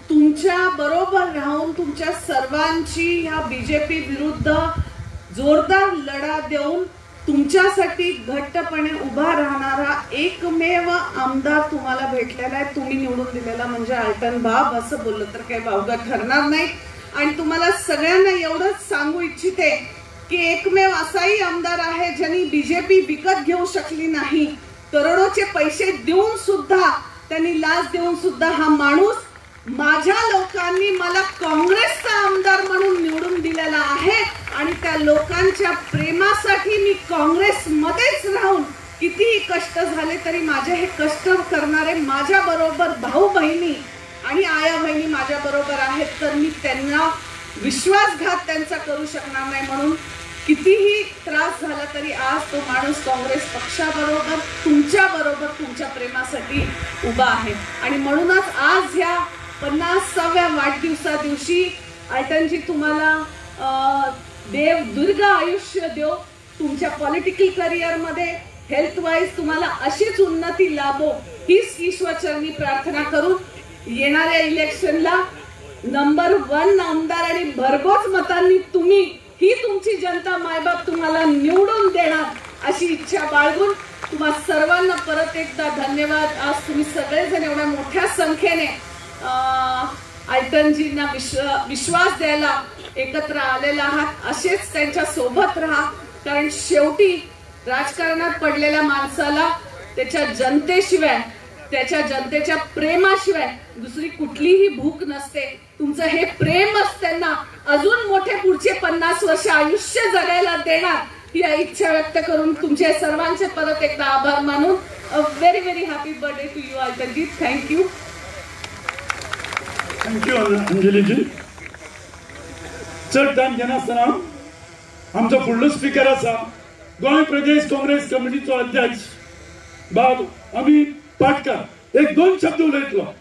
S9: तुमच्या बरोबर राहून, तुमच्या सर्वांची ह्या बीजेपी विरुद्ध जोरदार लढा देऊन तुमच्यासाठी घट्टपणे उभा राहणारा एकमेव आमदार तुम्हाला भेटलेला आहे, तुम्ही निवडून दिलेला म्हणजे अल्टन बाब असं बोललं तर काही वावगं ठरणार नाही. आणि तुम्हाला सगळ्यांना एवढंच सांगू इच्छिते की एकमेव असाही आमदार आहे ज्यांनी बीजेपी विकत घेऊ शकली नाही, करोडोचे पैसे देऊन सुद्धा, त्यांनी लाच देऊन सुद्धा हा माणूस माझ्या लोकांनी मला काँग्रेसचा आमदार म्हणून निवडून दिलेला आहे आणि त्या लोकांच्या प्रेमासाठी मी काँग्रेसमध्येच राहून कितीही कष्ट झाले तरी माझे हे कष्ट करणारे माझ्याबरोबर भाऊ बहिणी आणि आया बहिणी माझ्याबरोबर आहेत, तर मी त्यांना विश्वासघात त्यांचा करू शकणार नाही. म्हणून कितीही त्रास झाला तरी आज तो माणूस काँग्रेस पक्षाबरोबर, तुमच्याबरोबर, तुमच्या प्रेमासाठी उभा आहे. आणि म्हणूनच आज ह्या 50व्या वाढदिवसा दिवशी अल्टनजी तुम्हाला देव दीर्घ आयुष्य देव, तुमच्या पॉलिटिकल करिअरमध्ये हेल्थ वाईज तुम्हाला अशीच उन्नती लाभो हीच ईश्वरचरणी प्रार्थना करून येणाऱ्या इलेक्शनला नंबर 1 आमदार आणि भरघोस मतांनी तुम्ही ही तुमची जनता मायबाप तुम्हाला निवडून देणार अशी इच्छा बाळगून तुम्हा सर्वांना परत एकदा धन्यवाद. आज तुम्ही सगळेजण एवढ्या मोठ्या संख्येने अल्टनजींना विश्वास द्यायला एकत्र आलेला आहात, असेच त्यांच्या सोबत राहा, कारण शेवटी राजकारणात पडलेल्या माणसाला त्याच्या जनतेशिवाय, त्याच्या जनतेच्या प्रेमाशिवाय दुसरी कुठलीही भूक नसते. तुमचं हे प्रेमच त्यांना अजून मोठे पुढचे 50 वर्ष आयुष्य जगायला देणार ही इच्छा व्यक्त करून तुमचे सर्वांचे परत एकदा आभार मानून a very very happy birthday to you अल्टनजी. Thank you.
S6: Thank you अंजलीजी. चड टायम घेनासतना आमचो फुडलो स्पीकर आसा गोंय प्रदेश काँग्रेस कमिटीचो अध्यक्ष बाब अमित पाटकर. एक दोन शब्द उलयतलो.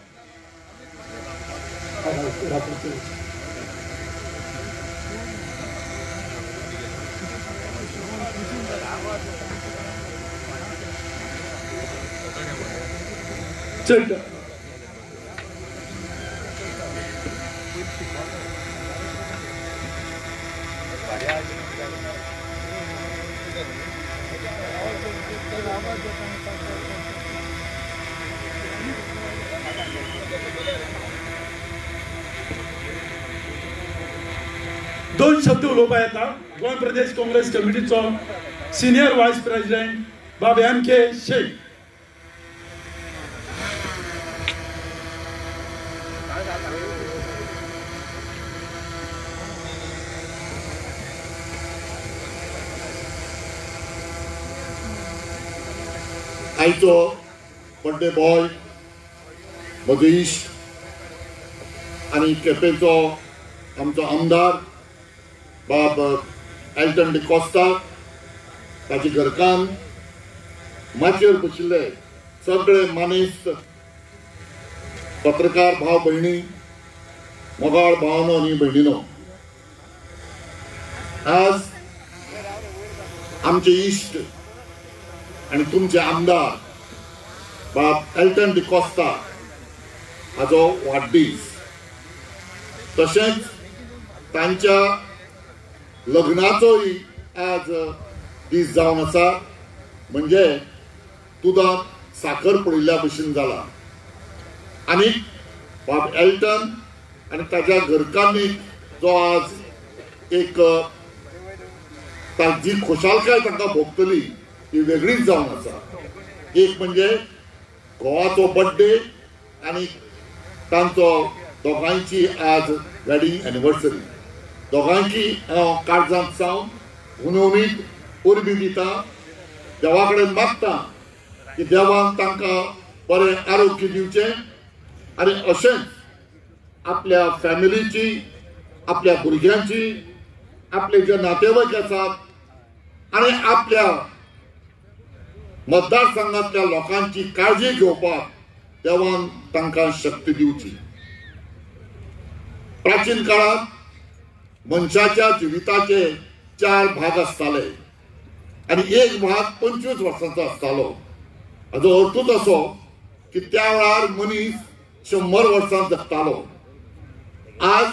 S6: चड दोन शब्द उलोवपा येता गोंय प्रदेश काँग्रेस कमिटीचो सिनियर व्हायस प्रेसिडेंट बाब एम के शेख.
S10: आयचो बर्थडे बॉय म्हजो इश्ट आनी केपेंचो आमचो आमदार बाब एल्टन डिकोस्ता, ताची घरकान्न, माचयेर बशिल्ले सगळे मानेस्त, पत्रकार भाव भयणी, मोगाळ भावनो आनी भयणीनो, आज आमचे इश्ट आनी तुमचे आमदार बाब एल्टन डिकोस्ता हाजो वाडदीस, तशेंच तांच्या लग्नाचोय आज दीस जावन आसा. म्हणजे दुदांत साखर पडिल्ल्या भशेन जाला. आनी बाब एल्टन आनी ताच्या घरकान्नीक जो आज एक जी खोशालकाय तांकां भोगतली ती वेगळीच जावन आसा. एक म्हणजे घोवाचो बड्डे आनी तांचो दोगांयची आज वेडिंग एनिवर्सरी. दोगांयची हांव काळजांत सावन हुनहुनीत परबीं दिता. देवा कडेन मागता की देवान तांकां बरें आरोग्य दिवचें आनी अशेंच आपल्या फॅमिलीची, आपल्या भुरग्यांची, आपले जे नातेवाईक आसात आनी आपल्या मतदारसंघातल्या लोकांची काळजी घेवपाक देवान तांकां शक्ती दिवची. प्राचीन काळात मनशाच्या जिविताचे 4 भाग आसताले आनी एक भाग 25 वर्सांचो आसतालो. हाजो अर्थूच असो की त्या वेळार मनीस 100 वर्सां जगतालो. आज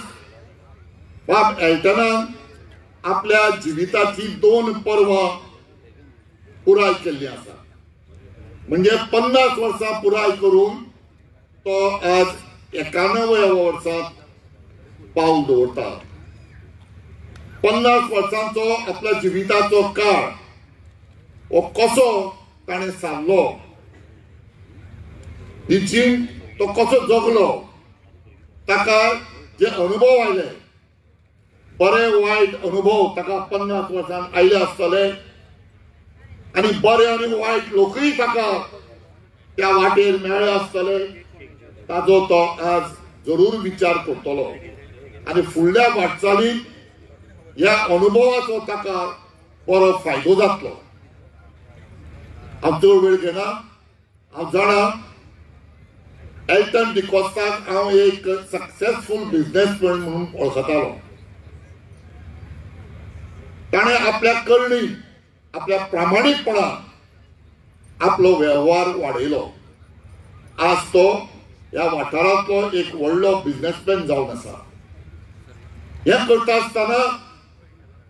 S10: बाब एल्टनान आपल्या जिविताची 2 पर्वां पुराय केल्ली आसा. म्हणजे 50 वर्सां पुराय करून तो आज 91व्या वर्सांत पावल दवरता. 50 वर्सांचो आपल्या जिविताचो काळ हो कसो ताणें सारलो, ही जीण तो कसो जगलो, ताका जे अनुभव आयले, बरे वायट अनुभव ताका 50 वर्सां आयले आसतले आनी बरे आनी वायट लोकूय ताका त्या वाटेर मेळ्ळे आसतले. ताजो तो आज जरूर विचार करतलो आनी फुडल्या वाटचालीक ह्या अनुभवाचो ताका बरो फायदो जातलो. हांव चड वेळ घेना. हांव जाणा एल्टन डिकोस्ताक हांव एक सक्सेसफूल बिजनेसमॅन म्हणून वळखतालो. ताणें आपल्या करणी, आपल्या प्रामाणीकपणान आपलो वेव्हार वाडयलो. आज तो ह्या वाठारांतलो एक व्हडलो बिजनेसमॅन जावन आसा. हें करता आसतना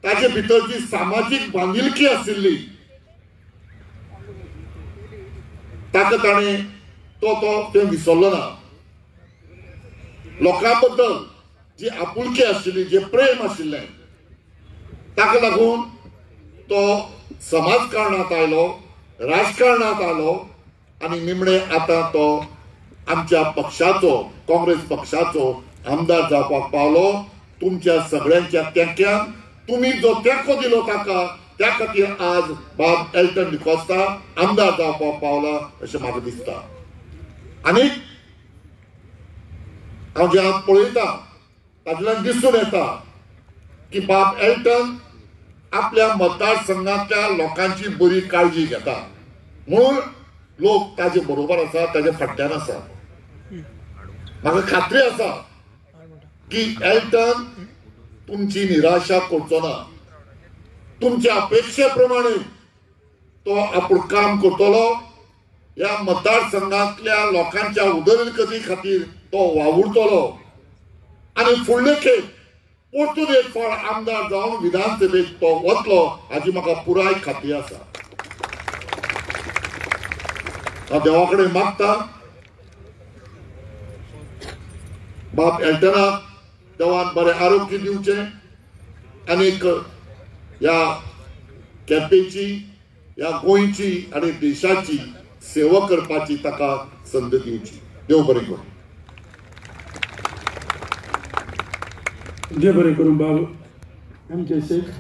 S10: ताजे भितर जी सामाजीक बांदिलकी आशिल्ली ताका ताणें तो तो तें विसरलो ना. लोकां बद्दल जी आपुलकी आशिल्ली, जे प्रेम आशिल्लें, ताका लागून तो समाजकारणांत आयलो, राजकारणांत आयलो आनी निमणे आतां तो आमच्या पक्षाचो, काँग्रेस पक्षाचो आमदार जावपाक पावलो. तुमच्या सगळ्यांच्या तेंक्यान तुमी जो तेंको दिलो ताका, त्या खातीर आज बाब एल्टन डिकोस्ता आमदार जावपाक पावला अशें म्हाका दिसता. आनी हांव जें आज पळयता तातूंतल्यान दिसून येता की बाब एल्टन आपल्या मतदारसंघांतल्या लोकांची बरी काळजी घेता, म्हणून लोक ताजे बरोबर आसा, ताजे फाटल्यान आसा. म्हाका खात्री आसा की एल्टन तुमची निराशा करचो ना. तुमच्या अपेक्षे प्रमाणे तो आपूण काम करतलो. ह्या मतदारसंघांतल्या लोकांच्या उदरगती खातीर तो वावुरतलो आनी फुडले खेप परतून एक फावट आमदार जावन विधानसभेत तो वतलो हाची म्हाका पुराय खात्री आसा. हांव देवा कडेन मागता बाब एल्टनाक देवान बरें आरोग्य दिवचें आनीक ह्या केपेंची, ह्या गोंयची आनी देशाची सेवा करपाची ताका संद दिवची. देव बरें करूं.
S6: देव बरें करूं बाब एम के शेख.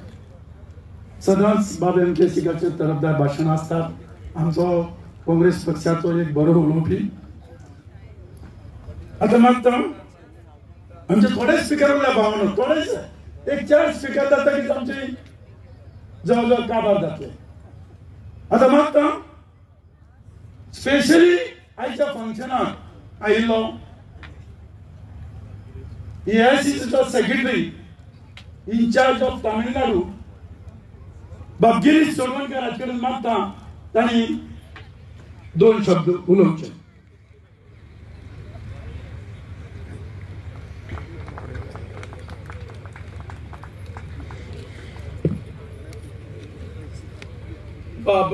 S6: सदांच बाब एम के शेखाचे तरफदार भाशण आसतात. आमचो काँग्रेस पक्षाचो एक बरो उलोवपी. आतां मागता आमचे थोडे स्पिकर उरले भावानो, थोडेच एक 4 स्पिकर जातकीच आमचे जवळ जवळ काबार जातले. आतां मागता स्पेशली आयच्या फंक्शनाक आयिल्लो AICCचो secretary in charge of Tamil Nadu बाब गिरीश चोडवणकर हाचे कडेन मागता तांणी 2 शब्द उलोवचे.
S11: बाब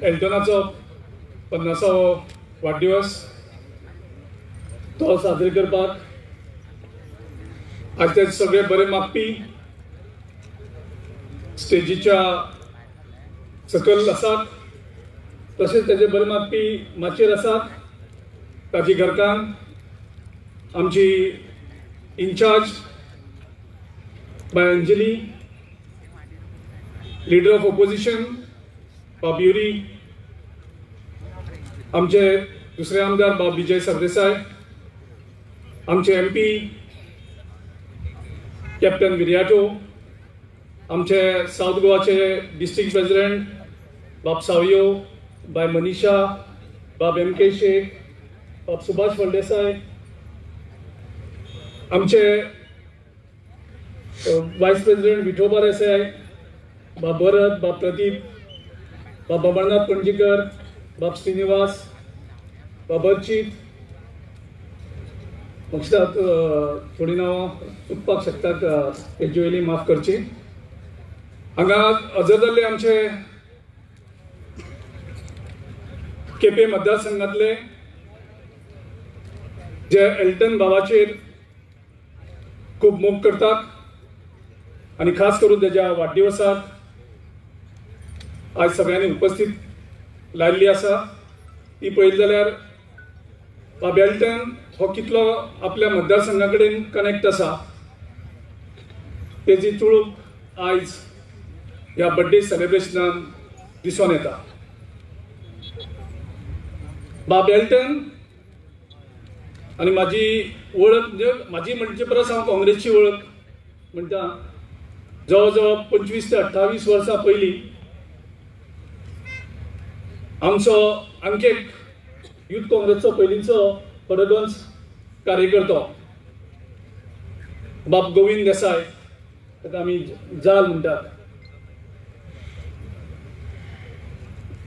S11: एल्टनाचो 50वो वाडदिवस तो साजरे करपाक आज ते सगळे बरे मागपी स्टेजीच्या सकयल आसात, तशेंच तेजे बरे मागपी माचयेर आसात, ताजी घरकान्न आमची इन्चार्ज बाय अंजली, लिडर ऑफ ओपोजिशन बाब युरी, आमचे दुसरे आमदार बाब विजय सरदेसाय, आमचे MP captain Viriato, आमचे सावथ गोवाचे डिस्ट्रिक्ट प्रेसिडेंट बाब सावयो, बाय मनीषा, बाब MK Shaikh, बाब सुभाष फळदेसाय, आमचे वायस प्रेसिडेंट विठोबा देसाय, बाब भरत, बाब प्रदीप, बाब अमरनाथ पणजीकर, बाब श्रीनिवास, बाब अर्चित, म्हाका थोडी नांवां चुकपाक शकतात, तेजे वयली माफ करची. हांगा हजर जाल्ले आमचे केपें मतदारसंघातले जे एल्टन बाबाचेर खूब मोग करतात आनी खास करून तेज्या वाडदिवसाक आज सगळ्यांनी उपस्थित लायिल्ली आसा. ती पळयली जाल्यार बाब एल्टन हो कितलो आपल्या मतदारसंघा कडेन कनेक्ट आसा तेजी चुळूक आयज ह्या बड्डे सेलिब्रेशनान दिसून येता. बाब एल्टन आनी म्हाजी वळख म्हणजे म्हाजी म्हणचे परस हांव काँग्रेसची वळख म्हणटा, जवळ जवळ 25 ते 28 वर्सां पयलीं आमचो आणखी एक युथ काँग्रेसचो पयलींचो पडगंज कार्यकर्तो बाब गोविंद देसाय, ताका आमी जाल म्हणटात.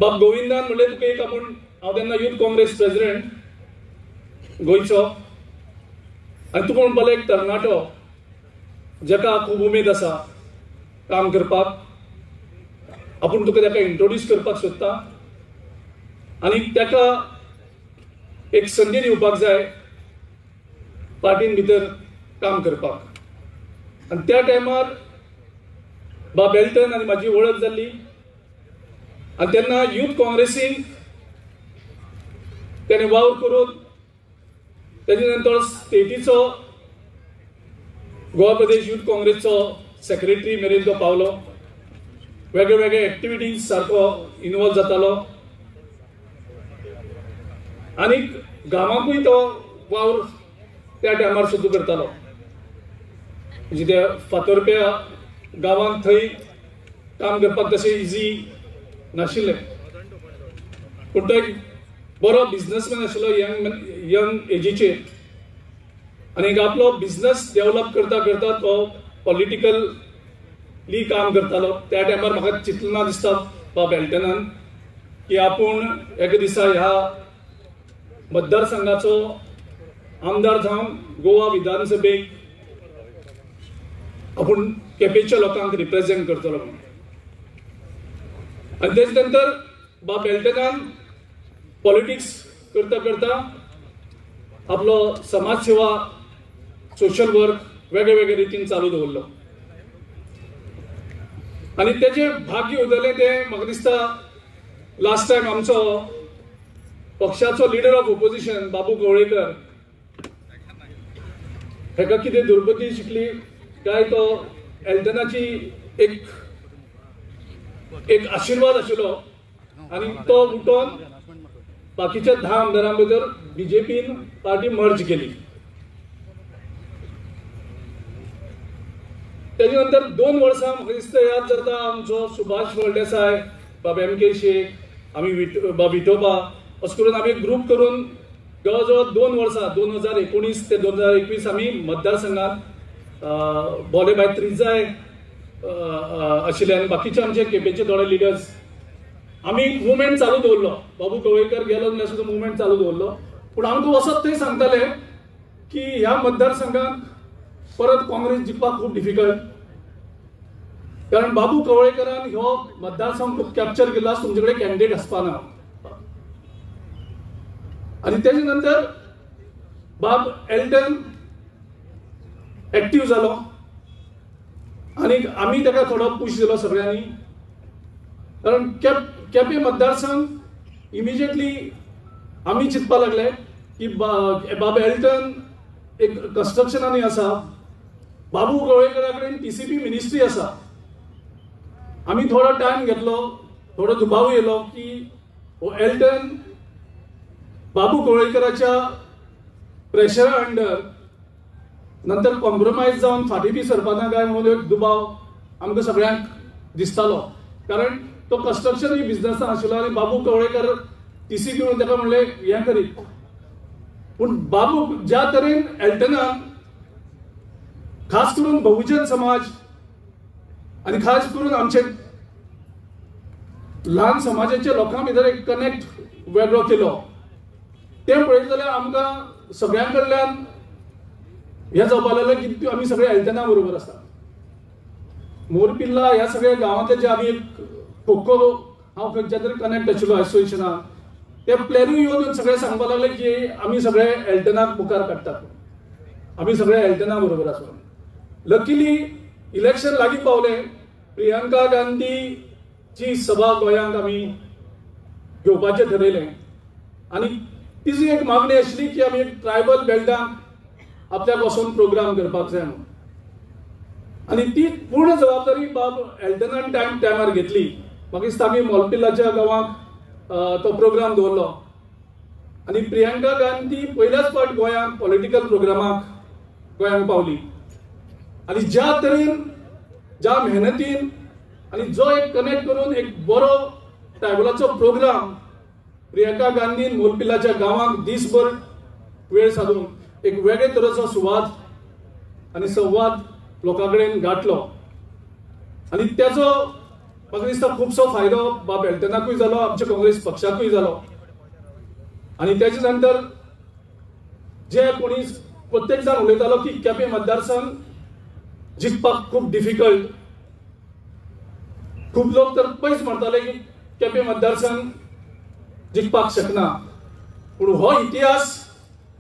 S11: बाब गोविंदान म्हणलें तुका एक आपूण, हांव तेन्ना युथ काँग्रेस प्रेसिडेंट गोंयचो आनी तुका म्हणपाक एक तरणाटो जाका खूब उमेद आसा काम करपाक, आपूण तुका ताका इंट्रोड्यूस करपाक सोदता आनी ताका एक संदी दिवपाक जाय पार्टीन भितर काम करपाक. आनी त्या टायमार बाब एल्टन आनी म्हाजी वळख जाल्ली आनी तेन्ना युथ काँग्रेसीन तेणें वावर करून तेजे नंतर स्टेटीचो गोवा प्रदेश युथ काँग्रेसचो सेक्रेटरी मेरेन तो पावलो. वेगळे वेगळे एक्टिविटीज सारको इनवॉल्व जातालो आनी गांवांकूय तो वावर त्या टायमार सुद्दां करतालो. म्हणजे त्या फातोरप्या गांवांत थंय काम करपाक तशें इजी नाशिल्लें, पूण तो एक बरो बिजनसमॅन आशिल्लो यंग एजीचेर आनी आपलो बिजनस डेवलप करता करता तो पॉलिटिकली काम करतालो. त्या टायमार म्हाका चिंतलें दिसता बाब एल्टनान की आपूण एका दिसा ह्या मतदारसंघाचो आमदार जावन गोवा विधानसभेक आपूण केपेंच्या लोकांक रिप्रेझेंट करतलो म्हणून. आनी तेजे नंतर बाब एल्टनान पॉलिटिक्स करता करता आपलो समाजसेवा सोशल वर्क वेगळे वेगळे रितीन चालू दवरलो आनी तेजें भाग्य उदयलें तें म्हाका दिसता लास्ट टायम आमचो पक्षाचो leader of opposition Babu Kavlekar हेका कितें दुर्बुद्धी शिकली काय तो एल्टनाची एक एक आशिर्वाद आशिल्लो आनी तो उठोन बाकीच्या 10 आमदारां भितर बीजेपीन पार्टी मर्ज केली. तेजे नंतर 2 वर्सां म्हाका दिसता याद जाता आमचो सुभाष फळदेसाय, बाब एम के शेख, आमी बाब विठोबा, अशें करून आमी ग्रूप करून जवळ जवळ 2 वर्सां 2019 ते 2021 आमी मतदारसंघात भोले बाय त्रिजाय आशिल्ले आनी बाकीचे आमचे केपेंचे थोडे लिडर्स आमी मुवमेंट चालू दवरलो. बाबू कवळेकर गेलो जाल्यार सुद्दां मुवमेंट चालू दवरलो. पूण आमकां वचत थंय सांगताले की ह्या मतदारसंघात परत काँग्रेस जिखपाक खूब डिफिकल्ट, कारण बाबू कवळेकरान ह्यो मतदारसंघ खूब कॅप्चर केल्लो आसा, तुमचे कडेन कॅन्डिडेट आसपा ना. आनी तेजे नंतर बाब एल्टन एक्टीव जालो आनी आमी ताका थोडो पुश दिलो सगळ्यांनी, कारण केपें मतदारसंघ इमिजिएटली आमी चिंतपाक लागले की बाब एल्टन एक कन्स्ट्रक्शनांनी आसा, बाबू कवळेकरा कडेन TCP ministry आसा. आमी थोडो टायम घेतलो, थोडो दुबाव येयलो की हो एल्टन बाबू कवळेकराच्या प्रेशरा अंडर नंतर कॉम्प्रोमायज जावन फाटीं बी सरपाना काय म्हणून एक दुबाव आमकां सगळ्यांक दिसतालो, कारण तो कन्स्ट्रक्शन ही बिजनसान आशिल्लो आनी बाबू कवळेकर TCP म्हणून ताका म्हणलें हें करीत. पूण बाबू ज्या तरेन एल्टनान खास करून बहुजन समाज आनी खास करून आमचे ल्हान समाजाच्या लोकां भितर एक कनेक्ट वेगळो केलो, तें पळयत जाल्यार आमकां सगळ्यां कडल्यान हें जावपाक लागलें की आमी सगळे एल्टना बरोबर आसा. मोरपिल्ला ह्या सगळ्या गांवांतले जे आमी एक खो खो हांव खंयच्या तरी कनेक्ट आशिल्लो एसोसिएशनाक, ते प्लॅनूय येवन सगळे सांगपाक लागले की आमी सगळे एल्टनाक मुखार काडटात, आमी सगळे एल्टना बरोबर आसा. लकीली इलेक्शन लागीं पावले, प्रियंका गांधीची सभा गोंयांत आमी घेवपाचें ठरयलें आनी तिजी एक मागणी आशिल्ली की आमी एक ट्रायबल बेल्टाक आपल्याक वचून प्रोग्राम करपाक जाय म्हणून, आनी ती पूर्ण जबाबदारी बाब एल्टनान टायमार घेतली. म्हाका दिसता आमी मोलपिल्लाच्या गांवांत तो प्रोग्राम दवरलो आनी प्रियंका गांधी पयल्याच फावट गोंयांत पॉलिटिकल प्रोग्रामाक गोंयांत पावली आनी ज्या तरेन ज्या मेहनतीन आनी जो एक कनेक्ट करून एक बरो ट्रायबलाचो प्रोग्राम प्रियंका गांधीन मोलपिल्लाच्या गांवांत दीसभर वेळ सादून एक वेगळे तरेचो सुवाद आनी संवाद लोकां कडेन गांठलो आनी तेजो म्हाका दिसता खुबसो फायदो बाब एल्टनाकूय जालो, आमच्या काँग्रेस पक्षाकूय जालो. आनी तेजे नंतर जे कोणी प्रत्येक जाण उलयतालो की केपें मतदारसंघ जिखपाक खूब डिफिकल्ट, खूब लोक तर पयस म्हणटाले की केपें मतदारसंघ जिखपाक शकना, पूण हो इतिहास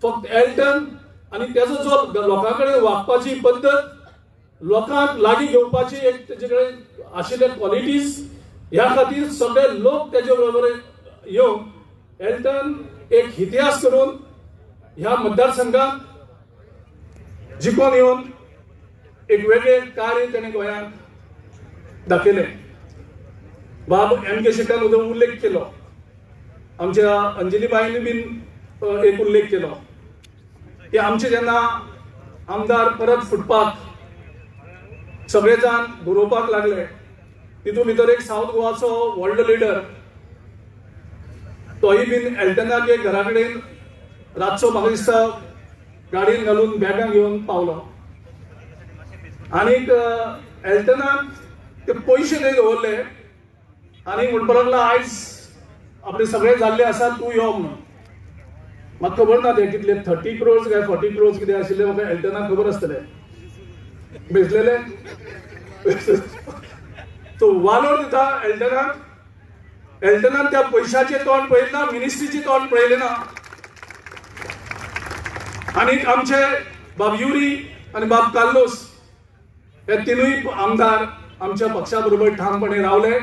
S11: फक्त एल्टन आनी तेजो जो लोकां कडेन वागपाची पद्दत, लोकांक लागीं घेवपाची एक तेजे कडेन आशिल्ले क्वॉलिटीज, ह्या खातीर सगळे लोक तेजे बरोबर येवन एल्टन एक इतिहास करून ह्या मतदारसंघात जिखून येवन एक वेगळें कार्य तेणें गोंयांत दाखयलें. बाब एम के शेखान उल्लेख केलो, आमच्या अंजलीबाईन बीन एक उल्लेख केलो की आमचे जेन्ना आमदार परत फुटपाक सगळे जाण बरोवपाक लागले, तितून भितर एक सावथ गोवाचो व्हडलो लिडर तोय बीन एल्टनाक एक घरा कडेन रातचो म्हाका दिसता गाडयेन घालून बॅगां घेवन पावलो आनीक एल्टनाक ते पयशे थंय दवरले आनी म्हणपाक लागलो आयज आपले सगळे जाल्ले आसा, तूं यो म्हणून. म्हाका खबर ना ते कितले 30 क्रोर्स काय 40 क्रोर्स कितें आशिल्ले, म्हाका एल्टनाक खबर आसतले बेजलेले. तो वालोर दिता एल्टनाक, एल्टनान त्या पयशाचें तोंड पळयलें ना, मिनिस्ट्रीचें तोंड पळयलें ना. आनी आमचे बाब युरी आनी बाब कार्लोस हे तिनूय आमदार आमच्या पक्षा बरोबर ठामपणे रावले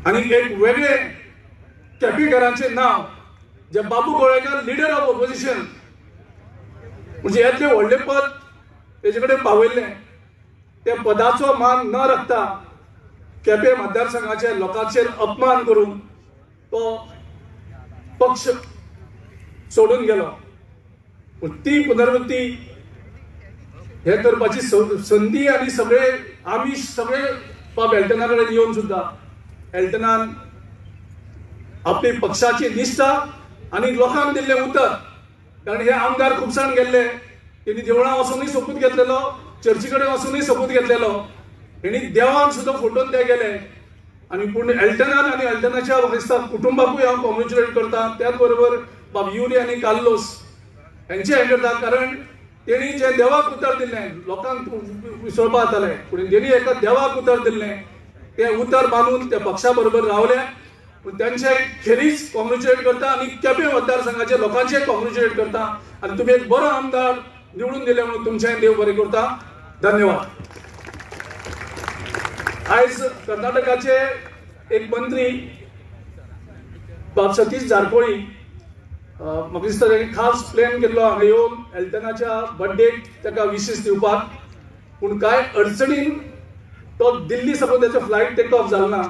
S11: आनी एक वेगळे केपेकारांचें नांव जे Babu Kavlekar leader of opposition म्हणजे येतलें व्हडलें पद तेजे कडेन पावयल्लें, त्या पदाचो मान न राखता केपें मतदारसंघाचे लोकांचेर अपमान करून तो पक्ष सोडून गेलो. पूण ती पुनर्वृत्ती हे करपाची संदी आनी सगळे आमी सगळे बाब एल्टना कडेन येवन सुद्दां एल्टनान आपली पक्षाची निश्ठा आनी लोकांक दिल्लें उतर, कारण हे आमदार खुबसाण गेल्ले, तेणी देवळां वचूनय सोपूत घेतलेलो, चर्ची कडेन वचूनय सोपूत घेतलेलो, हेणी देवान सुद्दां फोटोन ते गेले. आनी पूण एल्टनान आनी एल्टनाच्या म्हाका कुटुंबाकूय हांव कॉंग्रेच्युलेट करता. त्याच बरोबर बाब युरी आनी कार्लोस हेंचे हें करता, कारण तेणी जें देवाक उतर दिल्लें लोकांक विसरपा जातालें, पूण तेणी एका देवाक उतर दिल्लें तें उतर बांदून त्या पक्षा बरोबर रावले. पूण तेंचे खेरीज कॉंग्रेच्युलेट करता आनी केपें मतदारसंघाचे लोकांचे कॉंग्रेच्युलेट करता आनी तुमी एक बरो आमदार निवडून दिले म्हणून तुमचें देव बरें करता. धन्यवाद. आयज कर्नाटकाचे एक मंत्री बाब सतीश जारकोळी म्हाका दिसता ताणें खास प्लॅन केल्लो हांगा येवन एल्टनाच्या बड्डेक ताका विशीस दिवपाक, पूण कांय अडचणीन तो दिल्ली साकून ताचो फ्लायट टेक ऑफ जालो ना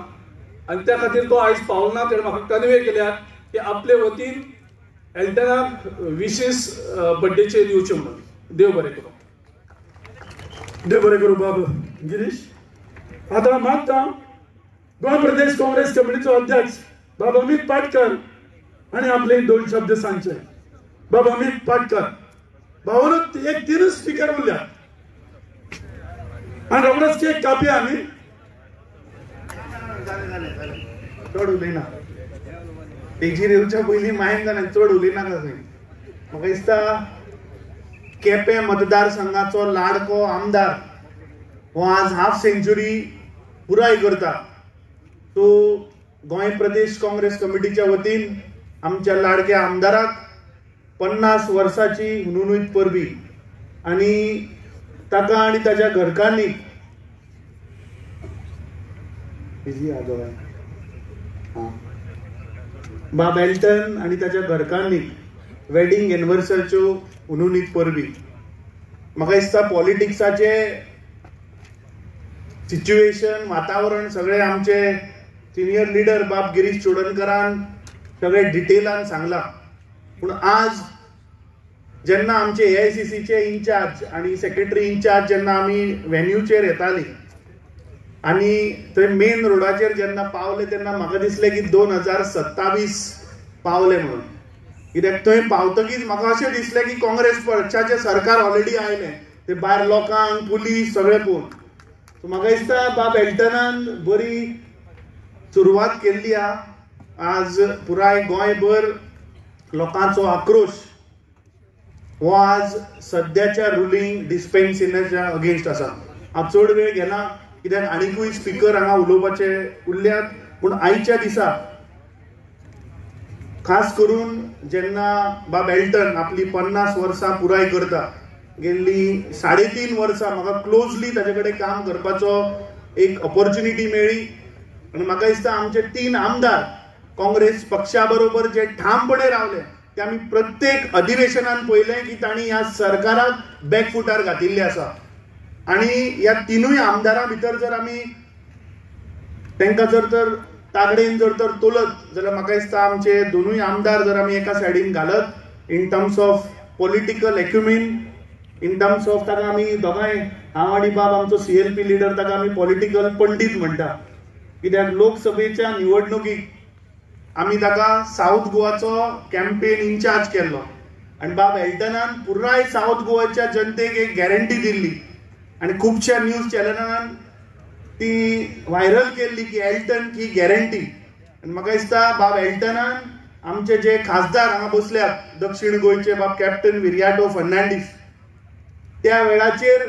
S11: आनी त्या खातीर तो आयज पावलो ना. ताणें म्हाका कन्वे केल्यार की आपले वतीन एल्टनाक विशीस बड्डेचे दिवचे म्हणून. देव बरें करूं.
S6: देव बरें करूं बाब गिरीश. आतां मागता गोंय प्रदेश काँग्रेस कमिटीचो अध्यक्ष बाब अमित पाटकर आनी आपले दोन शब्द सांगचे. बाब अमित पाटकर. भावानो एक तीनच स्पीकर उरल्या आनी रोखडोच केक कापया आमी.
S12: चड उलयना, तेजीर येवच्या पयलीं मायन जालें, चड उलयनाका खंय. म्हाका दिसता केपें मतदारसंघाचो लाडको आमदार हो आज हाफ सेंचुरी पुराय करता. सो गोंय प्रदेश काँग्रेस कमिटीच्या वतीन आमच्या लाडक्या आमदाराक 50 वर्साची हुनहुनीत परबी आनी ताका आनी ताच्या घरकान्नीक बाब एल्टन आनी ताच्या घरकान्नीक वेडिंग एनिवर्सरीच्यो हुनहुनीत परबी. म्हाका दिसता पॉलिटिक्साचे सिच्युएशन वातावरण सगळे आमचे सिनियर लिडर बाब गिरीश चोडणकरान सगळे डिटेलान सांगला. पूण आज जेन्ना आमचे AICCचे इन्चार्ज आनी सेक्रेटरी इन्चार्ज जेन्ना आमी व्हेन्यूचेर येताली आनी थंय मेन रोडाचेर जेन्ना पावले तेन्ना म्हाका दिसलें की 2027 पावले म्हणून. कित्याक थंय पावतकीच म्हाका अशें दिसलें की काँग्रेस पक्षाचें सरकार ऑलरेडी आयलें, ते भायर लोकांक पुलीस सगळें पळोवन. सो म्हाका दिसता बाब एल्टनान बरी सुरवात केल्ली आहा. आज पुराय गोंयभर लोकांचो आक्रोश हो आज सद्याच्या रुलींग डिस्पेन्सिनाच्या अगेन्स्ट आसा. हांव चड वेळ घेना कित्याक आनिकूय स्पिकर हांगा उलोवपाचे उरल्यात. पूण आयच्या दिसा खास करून जेन्ना बाब एल्टन आपली 50 वर्सां पुराय करता, गेल्ली 3.5 वर्सां म्हाका क्लोजली ताचे कडेन काम करपाचो एक ऑपॉर्च्युनिटी मेळ्ळी आनी म्हाका दिसता आमचे 3 आमदार काँग्रेस पक्षा बरोबर जे ठामपणे रावले ते आमी प्रत्येक अधिवेशनान पळयलें की तांणी ह्या सरकाराक बॅकफुटार घातिल्लें आसा. आनी ह्या 3 आमदारां भितर जर आमी तांकां जर तर तागडेन जर तर तोलत जाल्यार म्हाका दिसता आमचे 2 आमदार जर आमी एका सायडीन घालत in terms of political acumen, in terms of ताका आमी दोगांय हांव आनी बाब आमचो CLP leader ताका आमी पॉलिटिकल पंडीत म्हणटा. कित्याक लोकसभेच्या निवडणुकीक आमी ताका सावथ गोवाचो कॅम्पेन इन्चार्ज केल्लो आनी बाब एल्टनान पुराय सावथ गोवाच्या जनतेक एक गॅरंटी दिल्ली आनी खुबश्या न्यूज चॅनलान ती व्हायरल केल्ली की एल्टन की गॅरंटी. आनी म्हाका दिसता बाब एल्टनान आमचे जे खासदार हांगा बसल्यात दक्षिण गोंयचे बाब कॅप्टन विरियाटो फर्नांडीस, त्या वेळाचेर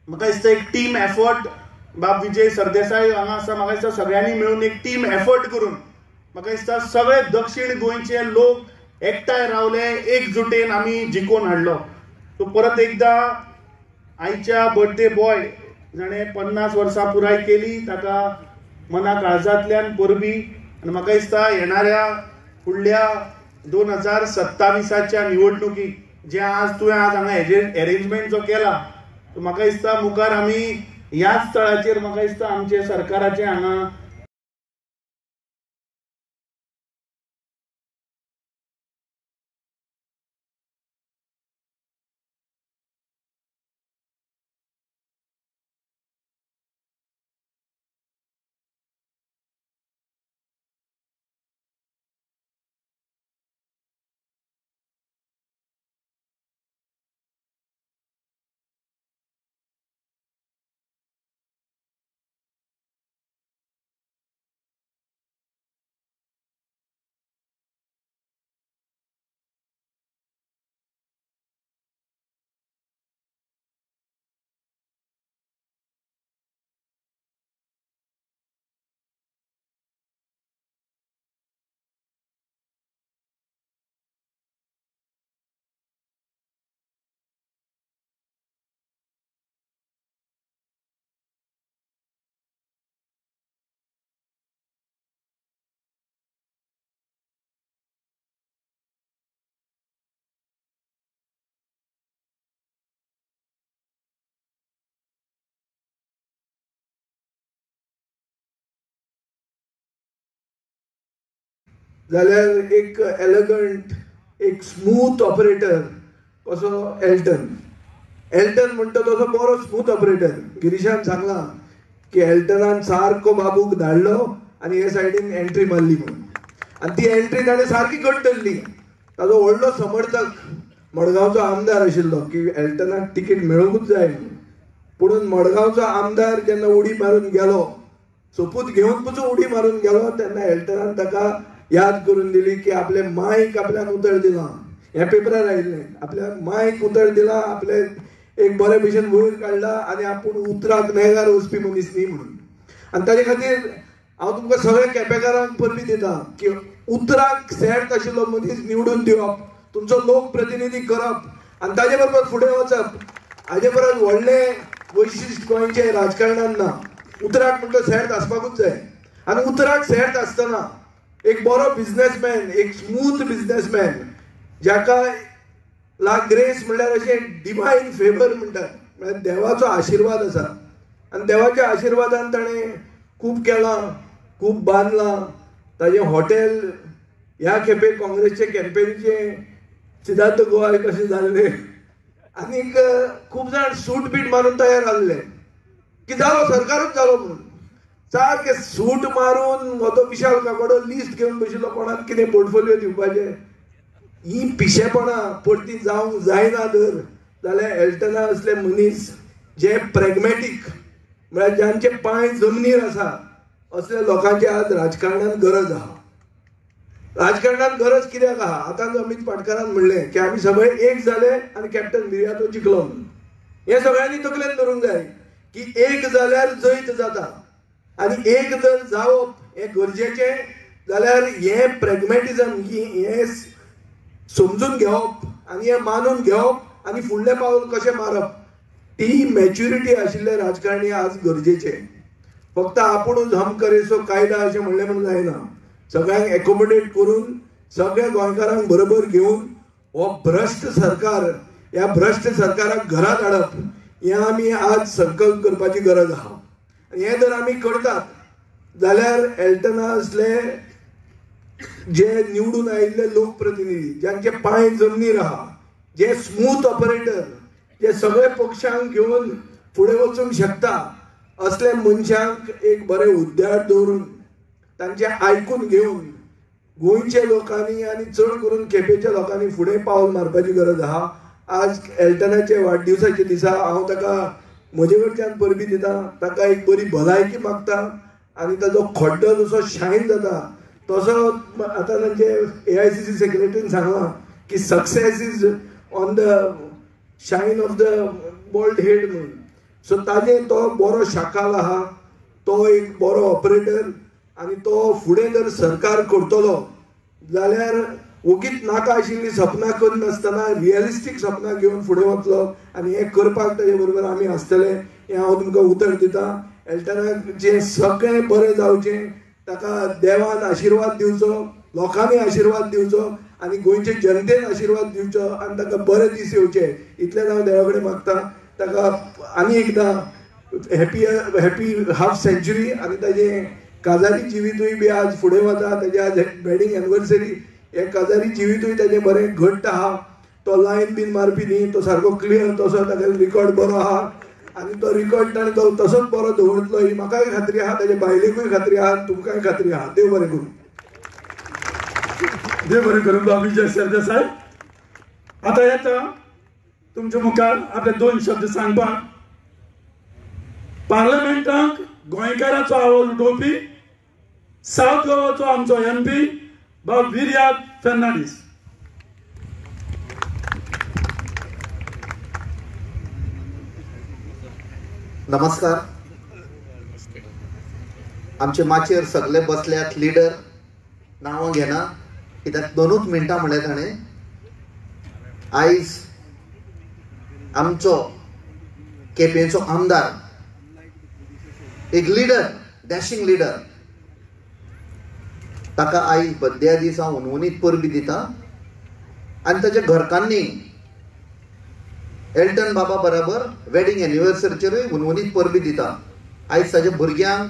S12: म्हाका दिसता एक टीम एफर्ट बाब विजय सरदेसाय हांगा आसा, म्हाका दिसता सगळ्यांनी मेळून एक टीम एफर्ट करून म्हाका दिसता सगळे दक्षिण गोंयचे लोक एकठांय रावले, एकजुटेन आमी जिखोवन हाडलो. सो परत एकदां आयच्या बर्थडे बॉय जाणें 50 वर्सां पुराय केली ताका मना काळजांतल्यान परबी आनी म्हाका दिसता येणाऱ्या फुडल्या 2027च्या निवडणुकीक जे आज तुवें आज हांगा हेजेर एरेंजमेंट जो केला तो म्हाका दिसता मुखार आमी ह्याच स्थळाचेर म्हाका दिसता आमचे सरकाराचें हांगा
S13: जाल्यार एक एलगंट, एक स्मूथ ऑपरेटर कसो एल्टन. एल्टन म्हणटा तसो बरो स्मूथ ऑपरेटर. गिरीशान सांगलां की एल्टनान सारको बाबूक धाडलो आनी हे सायडीन एंट्री मारली म्हणून, आनी ती एंट्री ताणें सारकी घट धरली. ताजो व्हडलो समर्थक मडगांवचो आमदार आशिल्लो की एल्टनाक तिकीट मेळोवंकूच जाय म्हणून. पुणून मडगांवचो आमदार जेन्ना उडी मारून गेलो, सोपूत घेवन पसून उडी मारून गेलो, तेन्ना एल्टनान ताका याद करून दिली की आपले मायक आपल्याक उतर दिलां. हें पेपरार आयिल्लें, आपल्या मायक उतर दिलां, आपले एक बरे भशेन वयर काडला आनी आपूण उतराक नेगार वचपी मनीस न्ही म्हणून. आनी ताजे खातीर हांव तुमकां सगळ्या केपेकारांक परबी दिता की उतराक सेर्त आशिल्लो मनीस निवडून दिवप, तुमचो लोकप्रतिनिधी करप आनी ताजे बरोबर फुडें वचप, हाजे परस व्हडलें वैशिश्ट गोंयचें राजकारणान ना. उतराक म्हणटा सेर्त आसपाकूच जाय. आनी उतराक सेर्त आसतना एक बरो बिजनेसमॅन, एक स्मूथ बिजनेसमॅन जाका ला ग्रेस म्हणल्यार अशें डिवायन फेवर म्हणटात, म्हळ्यार देवाचो आशिर्वाद आसा. आनी देवाच्या आशिर्वादान ताणें खूब केलां, खूब बांदलां. ताजें हॉटेल ह्या खेपे काँग्रेसचे कॅम्पेनीचें सिद्धार्थ गोवा कशें जाल्लें, आनीक खूब जाण सूट बीट मारून तयार जाल्ले की जालो सरकारूच जालो म्हणून. सारकें सूट मारून तो विशाल काकडो लिस्ट घेवन बशिल्लो कोणाक कितें पोर्टफोलियो दिवपाचें. ही पिशेपणां परती जावंक जायना जर जाल्यार एल्टना असले मनीस जे प्रॅग्मॅटीक म्हळ्यार जांचे पांय जमनीर आसा असल्या लोकांची आज राजकारणान गरज आहा. राजकारणान गरज कित्याक आहा? आतां अमीत पाटकारान म्हणलें की आमी सगळे एक जाले आनी कॅप्टन विर्यातो जिखलो म्हणून. हें सगळ्यांनी तकलेन धरूंक जाय की एक जाल्यार जैत जाता आनी एक जर जावप हें गरजेचें जाल्यार हें प्रॅग्मॅटिजम हें समजून घेवप आनी हें मानून घेवप आनी फुडलें पावल कशें मारप ती मॅच्युरिटी आशिल्ले राजकारणी आज गरजेचे. फक्त आपुणूच हम करेसो कायदा अशें म्हणलें म्हूण जायना. सगळ्यांक एकोमोडेट करून सगळ्या गोंयकारांक बरोबर घेवन हो भ्रश्ट सरकार, ह्या भ्रश्ट सरकाराक घरांत हाडप हें आमी आज संकल्प करपाची गरज आहा. आनी हें जर आमी करतात जाल्यार एल्टना असले जे निवडून आयिल्ले लोकप्रतिनिधी ज्यांचे पांय जमनीर आहा, जे स्मूथ ऑपरेटर, जे सगळे पक्षांक घेवन फुडें वचूंक शकता असले मनशांक एक बरें हुद्द्यार दवरून तांचें आयकून घेवन गोंयच्या लोकांनी आनी चड करून केपेंच्या लोकांनी फुडें पावल मारपाची गरज आहा. आज एल्टनाचे वाडदिवसाच्या दिसा हांव ताका म्हजे कडच्यान परबी दिता, ताका एक बरी भलायकी मागता आनी ताजो खड्डो जसो शायन जाता तसो आतां तांचे AICC सेक्रेटरीन सांगलां की success is on the shine of the bald head म्हणून. सो ताजें तो बरो शाकाल आहा, तो एक बरो ऑपरेटर आनी तो फुडें जर सरकार करतलो जाल्यार ओगीच नाका आशिल्लीं सपनां करनासतना रियलिस्टीक सपनां घेवन फुडें वतलो आनी हें करपाक ताजे बरोबर आमी आसतले हें हांव तुमकां उतर दितां. एल्टनाक जें सगळें बरें जावचें, ताका देवान आशिर्वाद दिवचो, लोकांनी आशिर्वाद दिवचो आनी गोंयचे जनतेन आशिर्वाद दिवचो आनी ताका बरे दीस येवचे इतलेंच हांव देवा कडेन मागता. ताका आनी एकदां हॅपी हॅपी हाफ सेंच्युरी आनी ताजें काजारी जिवितूय बी आज फुडें वता. ताजें आज वेडींग एनिवर्सरी, हें काजारी जिवितूय ताजें बरें घट्ट आहा. तो लायन बीन मारपी न्ही, तो सारको क्लियर, तसो ताका रिकॉर्ड बरो आहा आनी तो रिकॉर्ड ताणें तो तसोच बरो दवरतलो ही म्हाकाय खात्री आहा, ताजे बायलेकूय खात्री आहा, तुमकांय खात्री आहा. देव बरें करूं.
S6: देव बरें करूं बाबू विजय सरदेसाय. आतां येता तुमच्या मुखार आपले दोन शब्द सांगपाक. पार्लमेंटाक गोंयकाराचो आवाज उठोवपी सावथ गोवाचो आमचो MP बाब विर्याद फेर्नांडीस.
S14: नमस्कार. आमचे माचयेर सगळे बसल्यात लिडर, नांवां घेना कित्याक दोनूच मिनटां म्हणलें ताणें. आयज आमचो केपेंचो आमदार, एक लिडर, डॅशिंग लिडर, ताका आयज बड्ड्या दीस हांव हुनहुनीत परबी दिता आनी ताच्या घरकान्नी एल्टन बाबा बराबर वेडींग एनिवर्सरीचेरूय हुनहुनीत परबी दिता. आयज ताच्या भुरग्यांक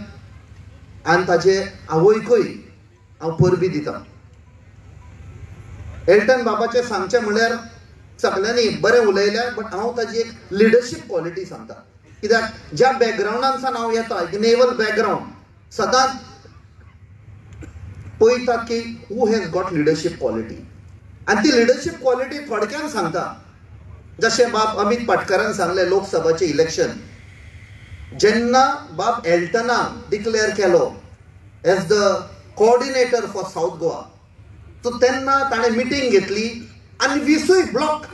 S14: आनी ताचे आवयकूय हांव परबी दिता. एल्टन बाबाचें सांगचें म्हळ्यार सगल्यांनी बरें उलयलें, बट हांव ताजी एक लिडरशीप क्वॉलिटी सांगता. कित्याक ज्या बॅकग्रावंडानसान हांव येता, एक नेवल बॅकग्रावंड, सदांच पळयता की who has got leadership quality. आनी ती लिडरशीप क्वॉलिटी थोडक्यान सांगता. जशें बाब अमीत पाटकरान सांगलें, लोकसभाचें इलेक्शन जेन्ना बाब एल्टनान डिक्लेअर केलो as the coordinator for South Goa, so तेन्ना ताणें मिटींग घेतली आनी 20 ब्लॉक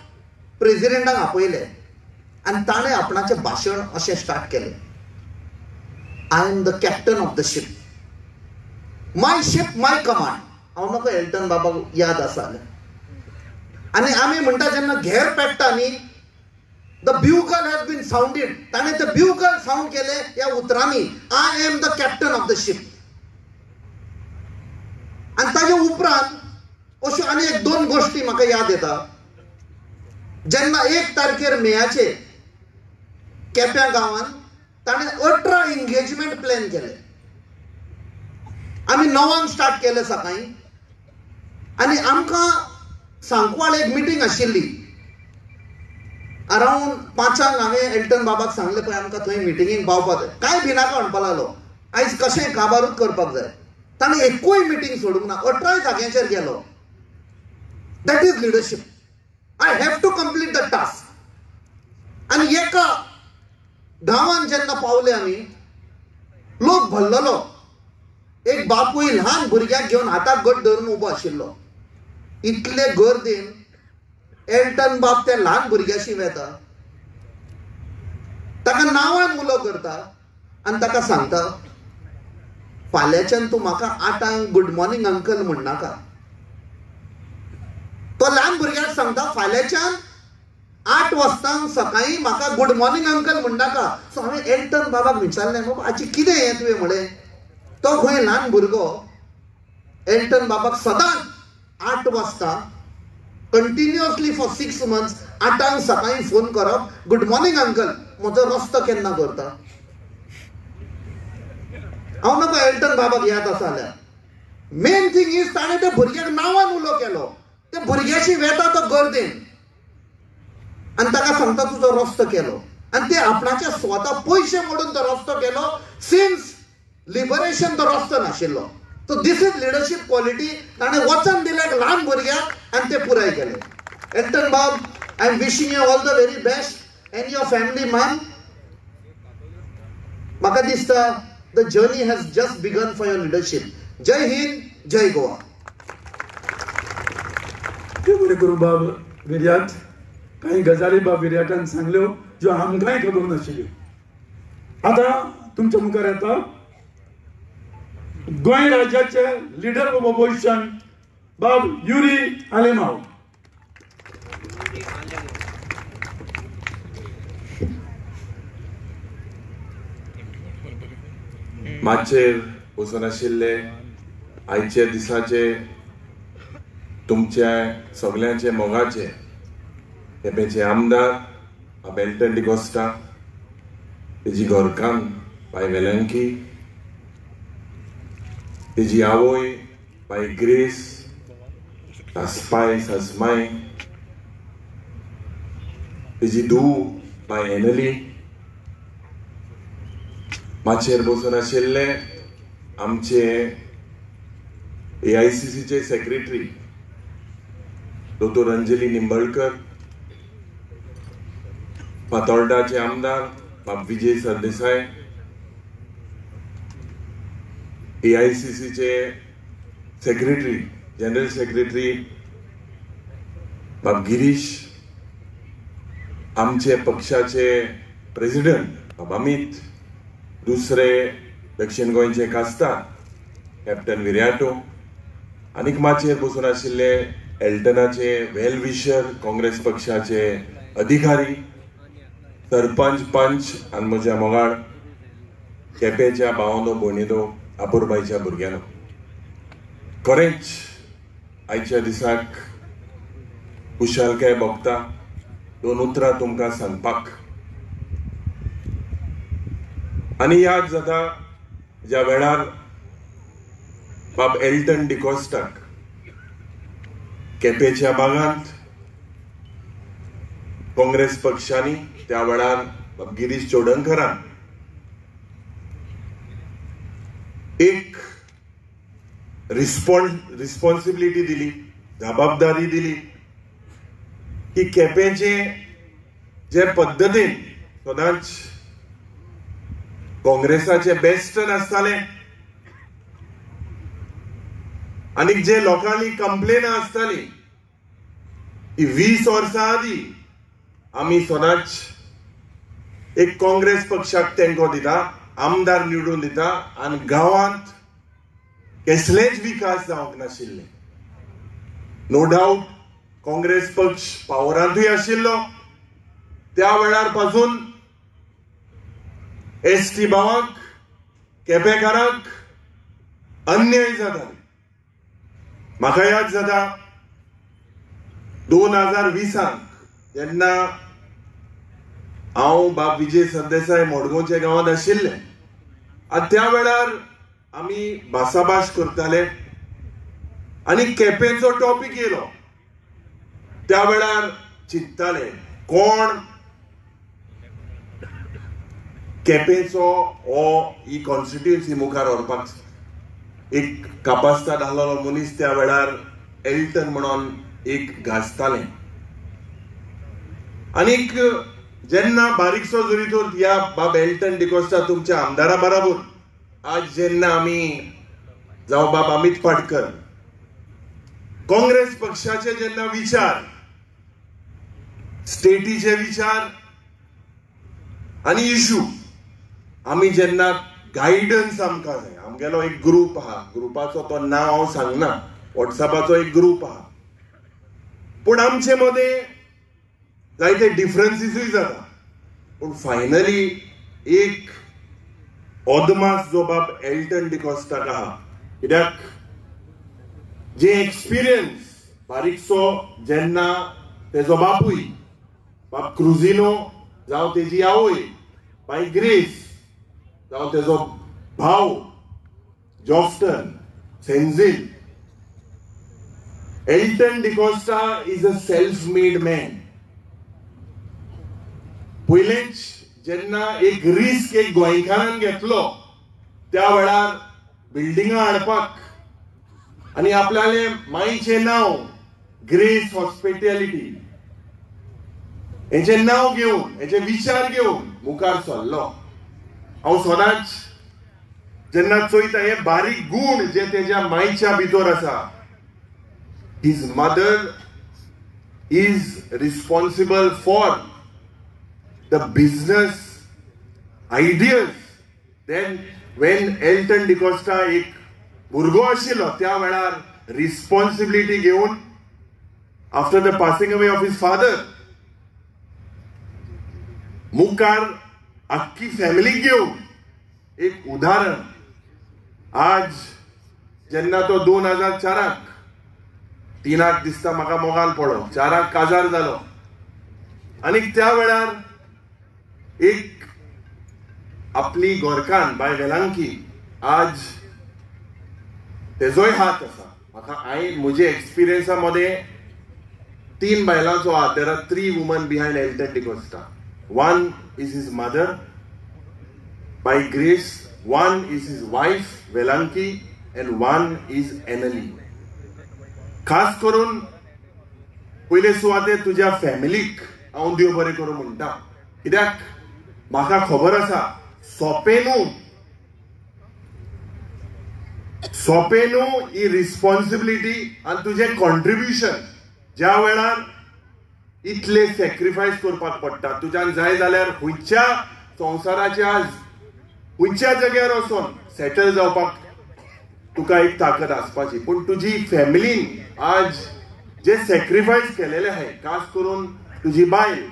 S14: प्रेजिडेंटाक आपयले आनी ताणें आपणाचें भाशण अशें स्टार्ट केलें, I am the captain of the ship, my ship my command. हांव म्हाका एल्टन बाबाक याद आसा. आनी आमी म्हणटा जेन्ना घेर पेट्टा न्ही, the bugle has been sounded, ताणें ते ब्युगल सावंड केलें ह्या उतरांनी, I am the captain of the ship. आनी ताजे उपरांत अश्यो आनी एक दोन गोश्टी म्हाका याद येता. जेन्ना 1 तारखेर मेयाचे केप्यां गांवांत ताणें 18 एंगेजमेंट प्लॅन केले. आमी 9 स्टार्ट केले सकाळीं आनी आमकां सांकवाळ एक मिटींग आशिल्ली. अरावंड 5 हांवें एल्टन बाबाक सांगलें, पळय आमकां थंय मिटिंगेक पावपाक जाय, कांय भिनाका म्हणपाक लागलो, आयज कशें काबारूच करपाक जाय. ताणें एकूय मिटींग सोडूंक ना, 18 जाग्यांचेर गेलो. That is leadership. I have to complete the task. आनी एका गांवान जेन्ना पावले आमी, लोक भरलेलो. एक बापूय ल्हान भुरग्याक घेवन हाताक घट धरून उबो आशिल्लो. इतले गर्देन एल्टन बाब त्या ल्हान भुरग्याशी वेता, ताका नांवान उलो करता आनी ताका सांगता, फाल्यांच्यान तूं म्हाका 8 गुड मॉर्निंग अंकल म्हणनाका. तो ल्हान भुरग्याक सांगता, फाल्यांच्यान 8 वाजता सकाळीं म्हाका गुड मॉर्निंग अंकल म्हणनाका. सो हांवें एल्टन बाबाक विचारलें, बाबा आजी कितें हें तुवें म्हळें? तो खंय ल्हान भुरगो एल्टन बाबाक सदांच 8 वाजता कंटिन्युअसली फॉर 6 मंथ्स 8 सकाळीं फोन करप, गुड मॉर्निंग अंकल, म्हजो रस्तो केन्ना करता. हांव म्हाका एल्टन बाबाक याद आसा जाल्यार मेन थींग is ताणें त्या भुरग्याक नांवान उलो केलो. त्या भुरग्याशी वेता तो गर्देन आनी ताका सांगता तुजो रस्तो केलो. आनी ते आपणाचे स्वता पयशे मोडून तो रस्तो केलो. सिन्स लिबरेशन तो रस्तो नाशिल्लो. So this is leadership quality. ताणें वचन दिलें एक ल्हान भुरग्याक आनी ते पुराय केलें. एल्टन बाब, I am wishing you all the very best and your family man. म्हाका दिसता the journey has just begun for your leadership. Jai Hind, Jai Goa.
S6: बरें करूं बाब विर्यात, कांय गजाली बाब विर्याटान सांगल्यो ज्यो आमकांय खबर नाशिल्ल्यो. आतां तुमच्या मुखार येता गोंय राज्याचे लिडर ऑफ ऑपोजिशन बाब युरी आलेमाव.
S15: माचयेर बसून आशिल्ले आयच्या दिसाचे तुमच्या सगल्यांचे मोगाचे केपेंचे आमदार बाब एल्टन डिकोस्टा, तेजी घरकान्न बाय वेलंकी, तेजी आवय बाय ग्रेस, सासपाय सासमाय, तेजी धूव बाय एनली, माचयेर बसून आशिल्ले आमचे AICCचे सेक्रेटरी दोतोर अंजली निंबळकर, फातोर्डाचे आमदार बाब विजय सरदेसाय, AICCचे सेक्रेटरी जनरल सेक्रेटरी बाब गिरीश, आमचे पक्षाचे प्रेसिडेंट बाब अमित, दुसरे दक्षिण गोंयचे खासदार कॅप्टन विर्याटो, आनीक माचयेर बसून आशिल्ले एल्टनाचे वेल विशर, काँग्रेस पक्षाचे अधिकारी, सरपंच, पंच आनी म्हज्या मोगाळ केपेच्या भावानो भयणीनो, आपुरबायच्या भुरग्यांनो, खरेंच आयच्या दिसाक खुशालकाय भोगता दोन उतरां तुमकां सांगपाक. आनी याद जाता ज्या वेळार बाब एल्टन डिकोस्टाक केपेंच्या भागांत काँग्रेस पक्षांनी त्या वेळार गिरीश चोडणकरान एक रिस्पॉन्सिबिलिटी दिली, जबाबदारी दिली की केपेंचे जे पद्दतीन सदांच काँग्रेसाचे बेस्ट आसताले आनी जे लोकांनी कंप्लेनां आसताली ती 20 वर्सां आदीं आमी सदांच एक काँग्रेस पक्षाक तेंको दिता, आमदार निवडून दिता आनी गांवांत कसलेच विकास जावंक नाशिल्ले. नो डावट काँग्रेस पक्ष पावरांतूय आशिल्लो त्या वेळार पासून एस टी भावांक, केपेकारांक अन्याय जाताले. म्हाका याद जाता 2020 जेन्ना हांव बाब विजय सरदेसाय मडगांवच्या गांवांत आशिल्ले आनी त्या वेळार आमी भासाभास करताले आनी केपेंचो टॉपीक येयलो. त्या वेळार चिंतताले कोण केपेंचो हो ही कॉन्स्टिट्युएन्सी मुखार व्हरपाक एक कापास्ताद आहलोलो मनीस त्या वेळार एल्टन म्हणून एक गाजताले. आनीक जेन्ना बारीकसो जरी तर ह्या बाब एल्टन डिकोस्टा तुमच्या आमदारा बराबर आज जेन्ना आमी जावं बाब अमित पाटकर काँग्रेस पक्षाचे जेन्ना विचार, स्टेटीचे विचार आनी इशू आमी जेन्ना गायडन्स आमकां जाय, आमगेलो एक ग्रूप आहा, ग्रुपाचो तो नांव हांव सांगना, वॉट्सॅपाचो एक ग्रूप आहा, पूण आमचे मदें जायते डिफरन्सीसूय जाता, पूण फायनली एक अदमास जो बाब एल्टन डिकोस्टाक आहा, कित्याक जे एक्सपिरियन्स बारीकसो जेन्ना तेजो बापूय बाब क्रुजिनो जावं तेजी आवय बाय ग्रेस जावं तेजो भाव Jofton Senzil, Elton D'Costa is a self made man. पयलेंच जेन्ना एक रिस्क एक गोंयकारान घेतलो त्या वेळार बिल्डिंगां हाडपाक आनी आपल्याले मायचें नांव ग्रेस हॉस्पिटॅलिटी हेचें नांव घेवन, हेचे विचार घेवन मुखार सरलो. हांव सदांच जेन्ना चोयता हे बारीक गूण जे तेज्या मायच्या भितर आसा, his mother is responsible for the business ideas. Then when Elton D'Costa एक भुरगो आशिल्लो त्या वेळार रिस्पॉन्सिबिलिटी घेवन after the passing away of his father मुखार आख्खी फॅमिली घेवन एक उदाहरण. आज जेन्ना तो 2004 3 दिसता म्हाका मोगान पडलो, 4 काजार जालो आनी त्या वेळार एक आपली गोरकान बाय वेलांकी आज तेजोय हात आसा. म्हाका हांवें म्हजे एक्सपिरियन्सा मदें 3 बायलांचो हात, there are 3 women behind Elton D'Costa. 1 is his mother by Grace, 1 is his wife Velanki and 1 is Annalie. खास करून पयले सुवातेर तुज्या फॅमिलीक हांव देव बरें करूं म्हणटा, कित्याक म्हाका खबर आसा सोंपें न्हू, सोंपें न्हू ही रिस्पॉन्सिबिलिटी आनी तुजें कॉन्ट्रिब्युशन ज्या वेळार इतले सॅक्रिफायस करपाक पडटा. तुज्यान जाय जाल्यार खंयच्या संवसाराच्या खंयच्या जाग्यार वचोन सेटल जावपाक तुका एक ताकद आसपाची, पूण तुजी फॅमिलीन आज जे सॅक्रिफायस केलेले आहाय, खास करून तुजी बायल,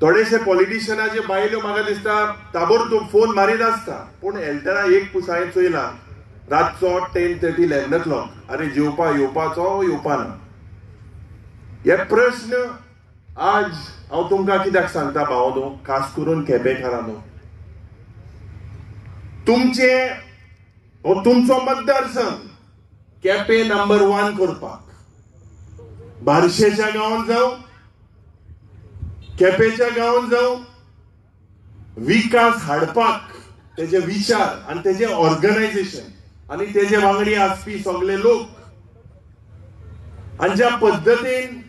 S15: थोडेशे पॉलिटिशियनाचे बायलो म्हाका दिसता ताबडतोब फोन मारीत आसता, पूण एल्टना एक पूस हांवें चोयला रातचो 10:30 11 o'clock अरे जेवपा येवपाचो येवपा ना. हे प्रश्न आज हांव तुमकां कित्याक सांगता भावानो, खास करून केपेंकारांनो, तुमचे हो तुमचो मतदारसंघ केपें नंबर 1 करपाक बारशेच्या गांवांत जावं, केपेच्या गांवांत जावं, विकास हाडपाक तेजे विचार आनी तेजे ऑर्गनायझेशन आनी तेजे वांगडी आसपी सगळे लोक आनी ज्या पद्दतीन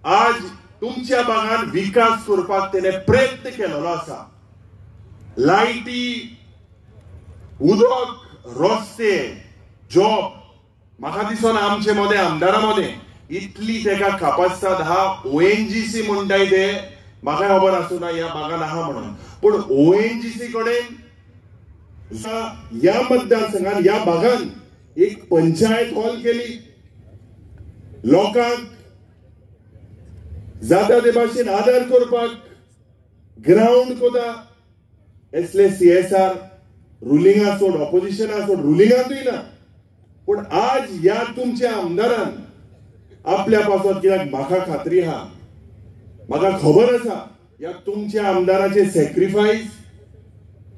S15: आज तुमच्या भागान विकास करपाक तेणे प्रयत्न केलेलो आसा, लायटी, उदक, रस्ते, जॉब, म्हाका दिसना आमचे मदें आमदारा मदें इतली तेका कापास्ताद आहा. ONGC म्हणटाय ते म्हाका खबर आसूना ह्या भागान आहा म्हणून, पूण ONGC कडेन ह्या मतदारसंघान ह्या भागान एक पंचायत हॉल केली, लोकांक जाता ते भाशेन आदार करपाक ग्रावंड कोता. एसले CSR रुलिंगा सोड, ऑपोजिशना सोड, रुलिंगांतूय ना, पूण आज ह्या तुमच्या आमदारान आपल्या पासत, कित्याक म्हाका खात्री आहा, म्हाका खबर आसा ह्या तुमच्या आमदाराचे सॅक्रिफायस,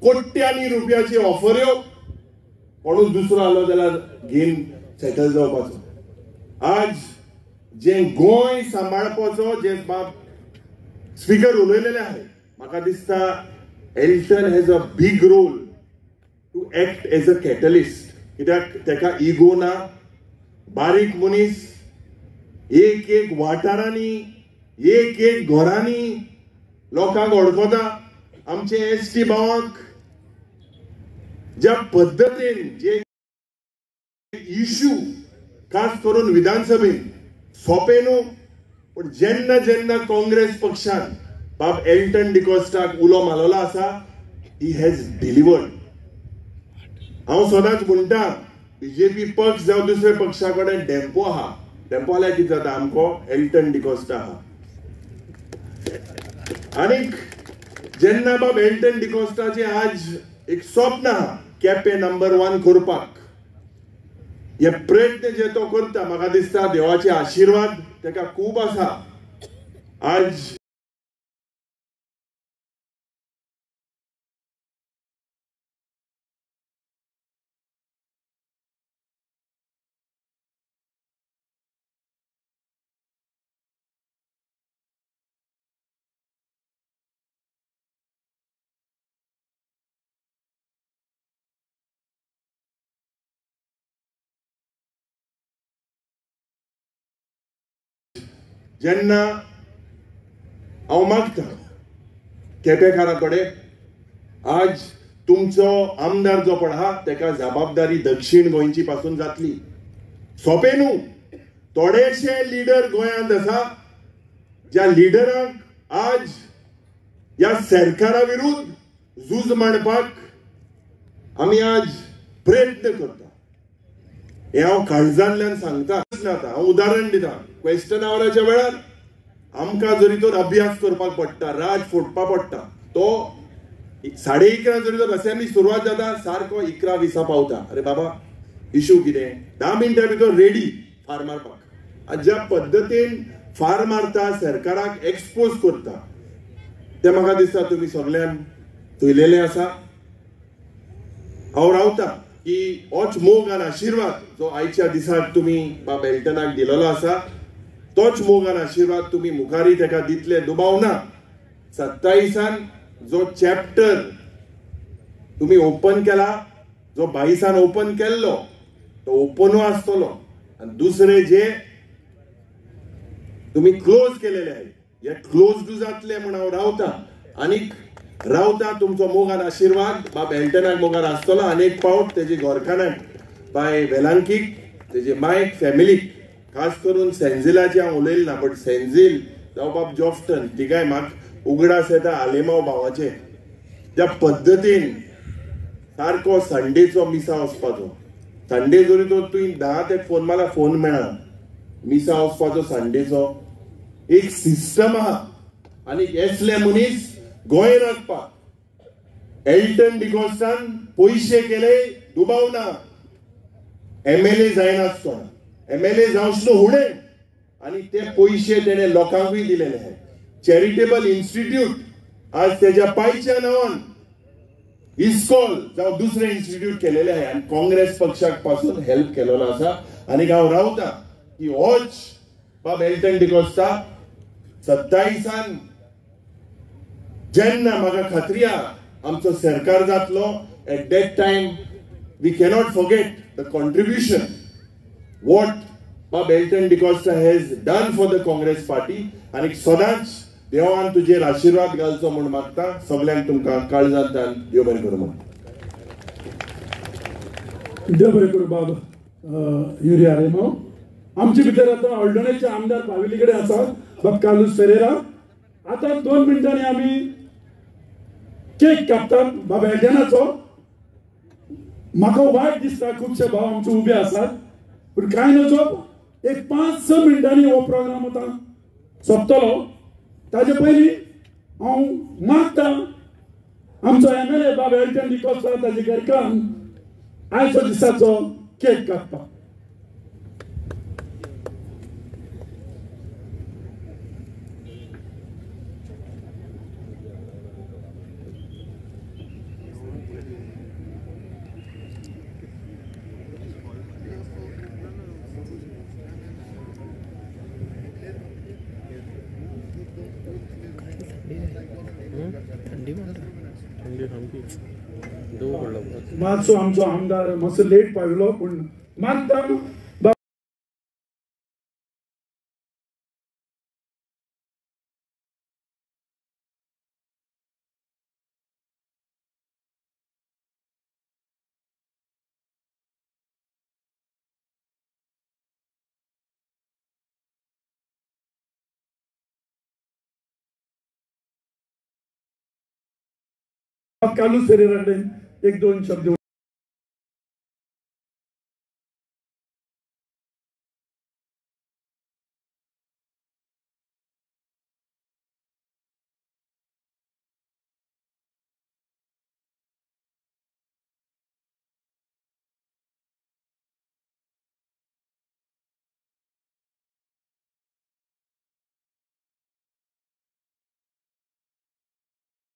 S15: कोट्यांनी रुपयाची ऑफर कोणूच दुसरो आलो जाल्यार गेम सेटल जावपाचो. आज जे गोंय सांबाळपाचो जे बाब स्पीकर उलयलेले आहे, म्हाका दिसता Elton has a big role to act as a catalyst. कित्याक तेका इगो ना, बारीक मनीस, एक एक वाठारांनी, एक एक घरांनी लोकांक अडकता. आमचे ST भावांक ज्या पद्दतीन जे इश्यू खास करून विधानसभेन सोंपे न्हू, पूण जेन्ना जेन्ना काँग्रेस पक्षान बाब एल्टन डिकॉस्टाक उलो मारलेलो आसा, he has delivered. हांव सदांच म्हणटा, बीजेपी पक्ष जावं दुसऱ्या पक्षा कडेन डेम्पो आहा, डेम्पो जाल्यार कितें जाता, आमको एल्टन डिकॉस्टा आहा. आनीक जेन्ना बाब एल्टन डिकॉस्टाचे आज एक स्वप्न आहा केपें नंबर 1 करपाक, हे प्रयत्न जे तो करता, म्हाका दिसता देवाचे आशिर्वाद तेका खूब आसा. आज जेन्ना हांव मागता केपेकारा कडेन, आज तुमचो आमदार जो पळय आहा तेका जबाबदारी दक्षिण गोंयची पासून जातली. सोंपें न्हू, थोडेशे लिडर गोंयांत आसा ज्या लिडरांक आज ह्या सरकारा विरुद्ध झूज मांडपाक आमी आज प्रयत्न करता. हें हांव काळजांतल्यान सांगता. हांव उदाहरण दिता, क्वेश्चन आवराच्या वेळार आमकां जरी तर अभ्यास करपाक पडटा, राज फोडपा पडटा, तो 11:30 जरी तर असेंब्ली सुरवात जाता, सारको 11:20 पावता. अरे बाबा इशू कितें, 10 मिनटां भितर रेडी फार मारपाक. आनी ज्या पद्दतीन फार मारता, सरकाराक एक्सपोज करता, तें म्हाका दिसता तुमी सगळ्यान चोयलेलें आसा. हांव रावता की होच मोग आनी आशिर्वाद जो आयच्या दिसाक तुमी बाब एल्टनाक दिलेलो आसा, तोच मोग आनी आशिर्वाद तुमी मुखारी तेका दितले, दुबाव ना. 27 जो चॅप्टर तुमी ओपन केला, जो 22 ओपन केल्लो, तो ओपनू आसतलो. आनी दुसरे जे तुमी क्लोज केलेले आहे, हे क्लोज्ड जातले म्हूण हांव रावता. आनीक रावता तुमचो मोग आनी आशिर्वाद बाब एल्टनाक मोगान आसतलो. आनी एक पावट तेजे घरकारांक, बाय वेलांकीक, तेजे मायक, फॅमिलीक, खास करून सेंजिलाचे हांव उलयलें ना, बट सेंजील जावं बाब जॉफ्टन, तिगाय म्हाका उगडास येता आलेमाव भावाचे ज्या पद्दतीन सारको संडेचो मिसा वचपाचो. संडे जरी तर तुवें 10 ते फोन मारल्यार फोन मेळना, मिसा वचपाचो संडेचो एक सिस्टम आहा. आनी एसले मनीस गोंय राखपाक एल्टन डिकॉस्टान पयशे केले, दुबाव ना. MLA जायनासतना, MLA जावचो हुणे, आनी ते पयशे तेणे लोकांकूय दिलेले आहात. चॅरिटेबल इन्स्टिट्यूट आज तेज्या पायच्या नांवान इस्कॉल जावं दुसरे इन्स्टिट्यूट केलेले आहे आनी काँग्रेस पक्षाक पासून हेल्प केलेलो आसा. आनी हांव रावता की होच बाब एल्टन डिकोस्ता 27 जेन्ना म्हाका खात्री आहा आमचो सरकार जातलो, at that time we cannot forget the contribution what Bob Elton D'Costa has done for the Congress party. आनी सदांच देवान तुजेर आशिर्वाद घालचो म्हूण मागता. सगल्यांक तुमकां काळजांतल्यान देव बरें करूं म्हूण.
S6: देव बरें करूं बाब युरी आलेमांव. आमचे भितर आतां हळदोणेचे आमदार पाविल्ले कडेन आसात बाब कार्लूस फेरेरा. आतां 2 मिनटांनी आमी केक कापतात बाब एल्टनाचो. म्हाका वायट दिसता खुबशे भाव आमचे उबे आसात, पूण कांय नजो एक 5-6 मिनटांनी हो प्रोग्राम आतां सोंपतलो. ताजे पयलीं हांव मागता आमचो MLA बाब एल्टन डिकोस्ता ताजे घरकान्न आयचो दिसाचो केक कापता. मातसो आमचो आमदार मातसो लेट पाविल्लो, पूण मागता कार्लूस फेरेरा कडेन 1-2 शब्द.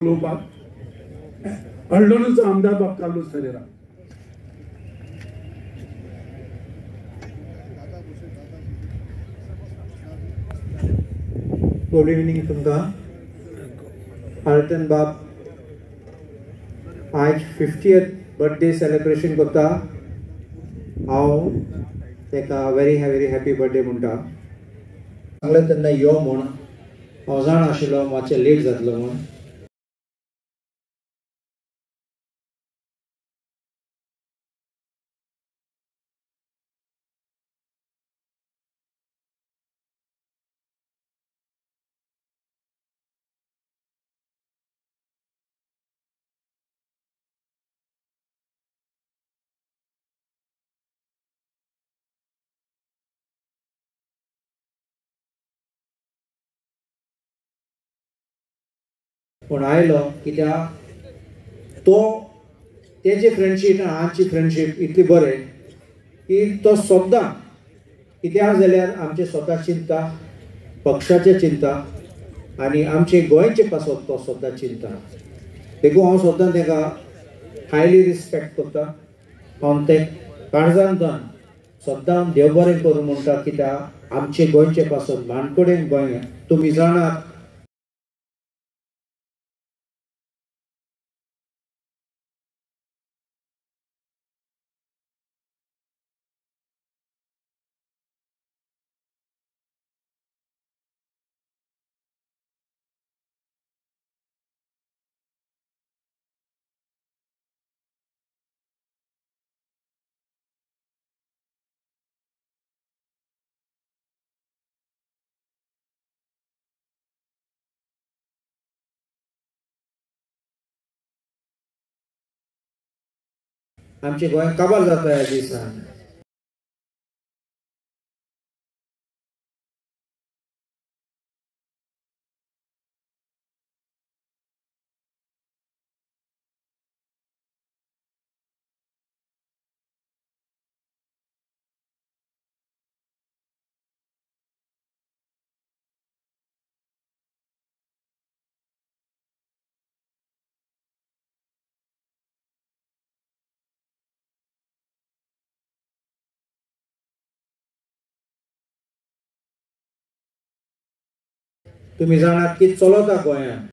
S6: उलोवपाक हळदोणेचो आमदार बाब कार्लूस फेरेरा.
S16: गुड इव्हिनिंग तुमकां. एल्टन बाब आयज 50th birthday celebration करता. हांव ताका व्हेरी व्हेरी हॅपी बर्थडे म्हणटा. सांगलें तेन्ना यो म्हूण, हांव जाण आशिल्लो मातशें लेट जातलो म्हूण. पूण आयलो कित्याक तो तेजी फ्रेंडशीप आनी आमची फ्रेंडशीप इतली बरें की तो सद्दां कित्याक जाल्यार आमचें स्वता चिंता, पक्षाचें चिंता आनी आमचे गोंयचे पासत तो सद्दां चिंता. देखून हांव सद्दां ताका हायली रिस्पेक्ट करता. हांव ते काळजांतल्यान सद्दां देव बरें करूं म्हणटा, कित्याक आमचे गोंयचे पासत माणकुडेन गोंय तुमी जाणात. आमचे गोंय काबार जाता ह्या दिसान. तुमी जाणात की चलता गोंयांत.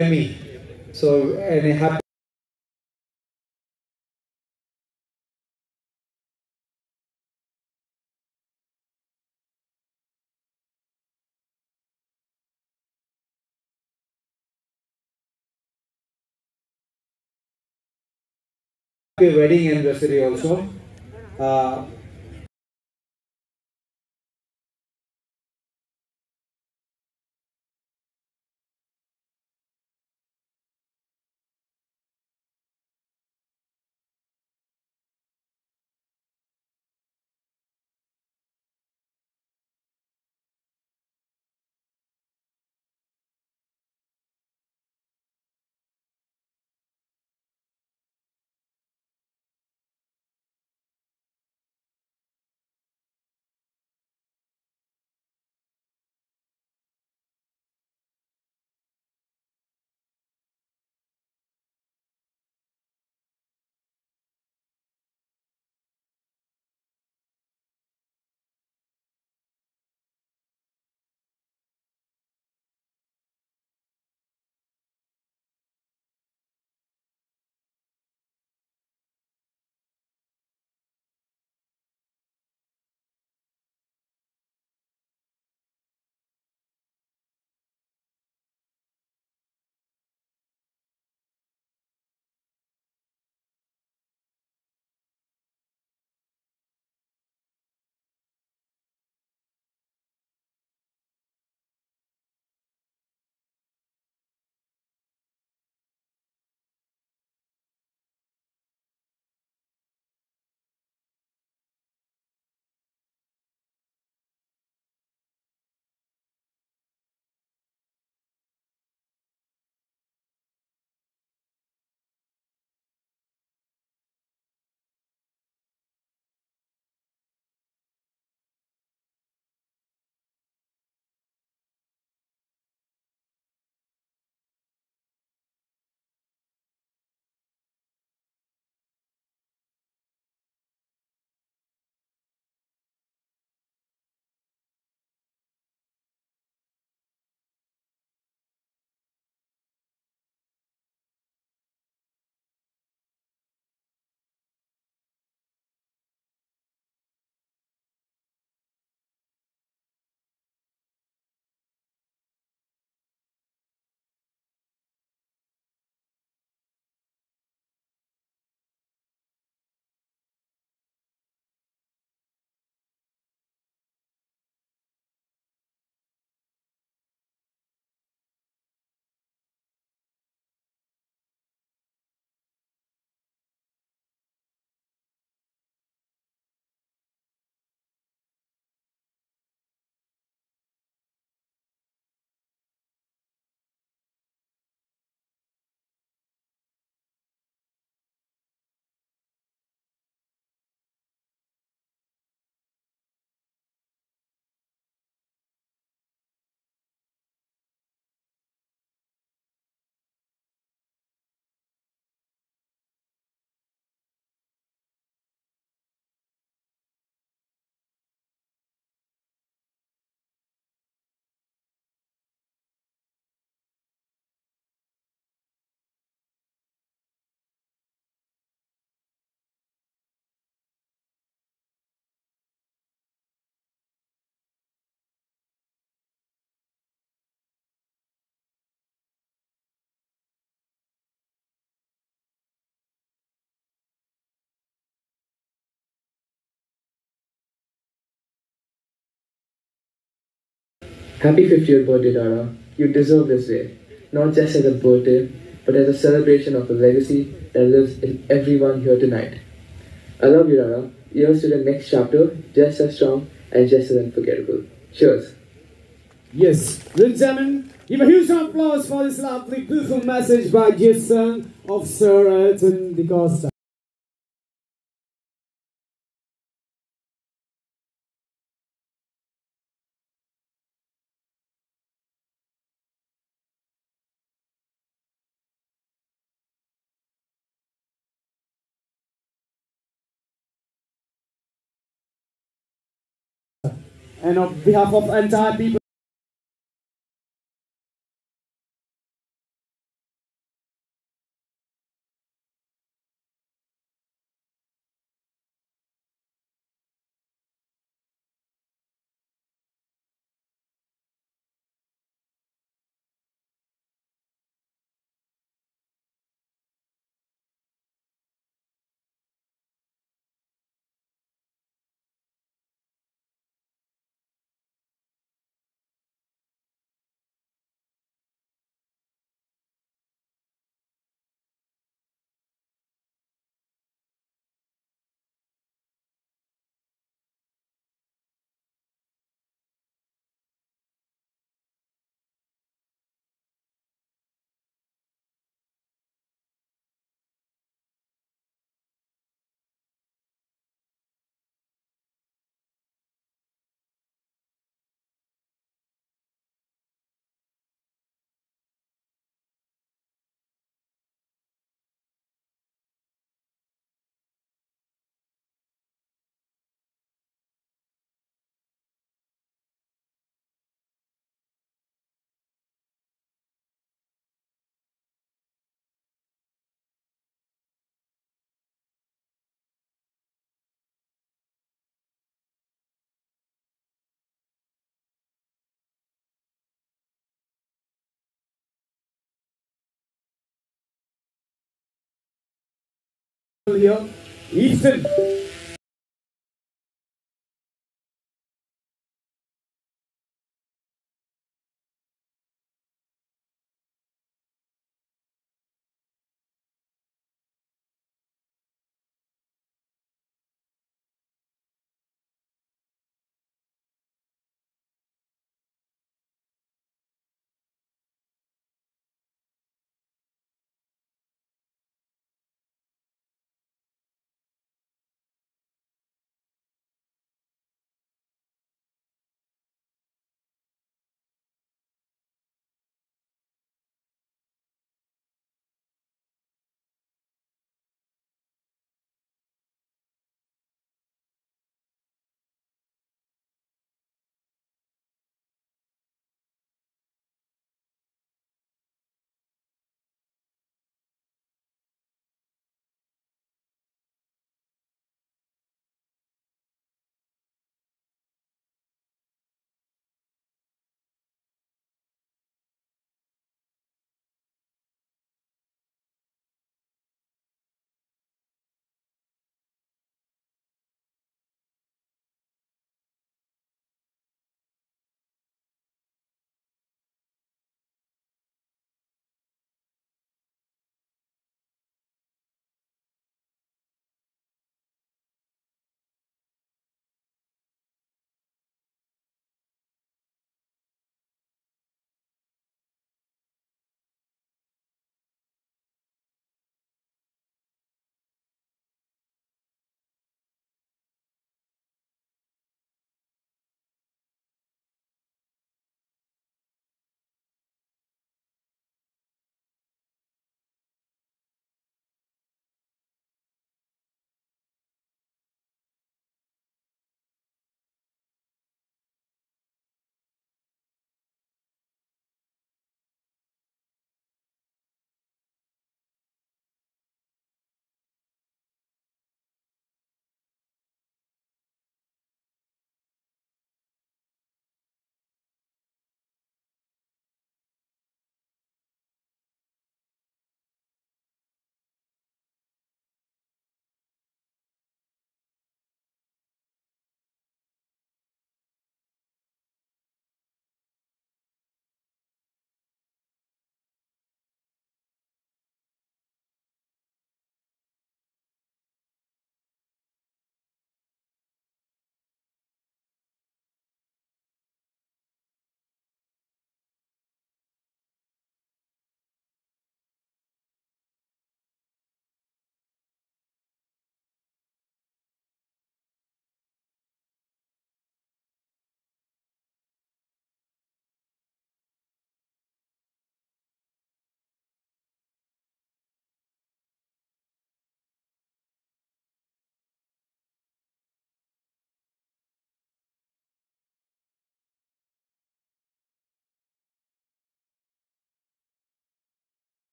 S16: Me. So, and a happy wedding anniversary also.
S17: Happy 50th birthday, Dada. You deserve this day, not just as a birthday, but as a celebration of a legacy that lives in everyone here tonight. I love you, Dada. Here's to the next chapter, just as strong and just as unforgettable. Cheers.
S1: Yes, ladies and gentlemen, give a huge applause for this lovely, beautiful message by Jason of Sir Elton D'Costa. And on behalf of entire people, here, Easton.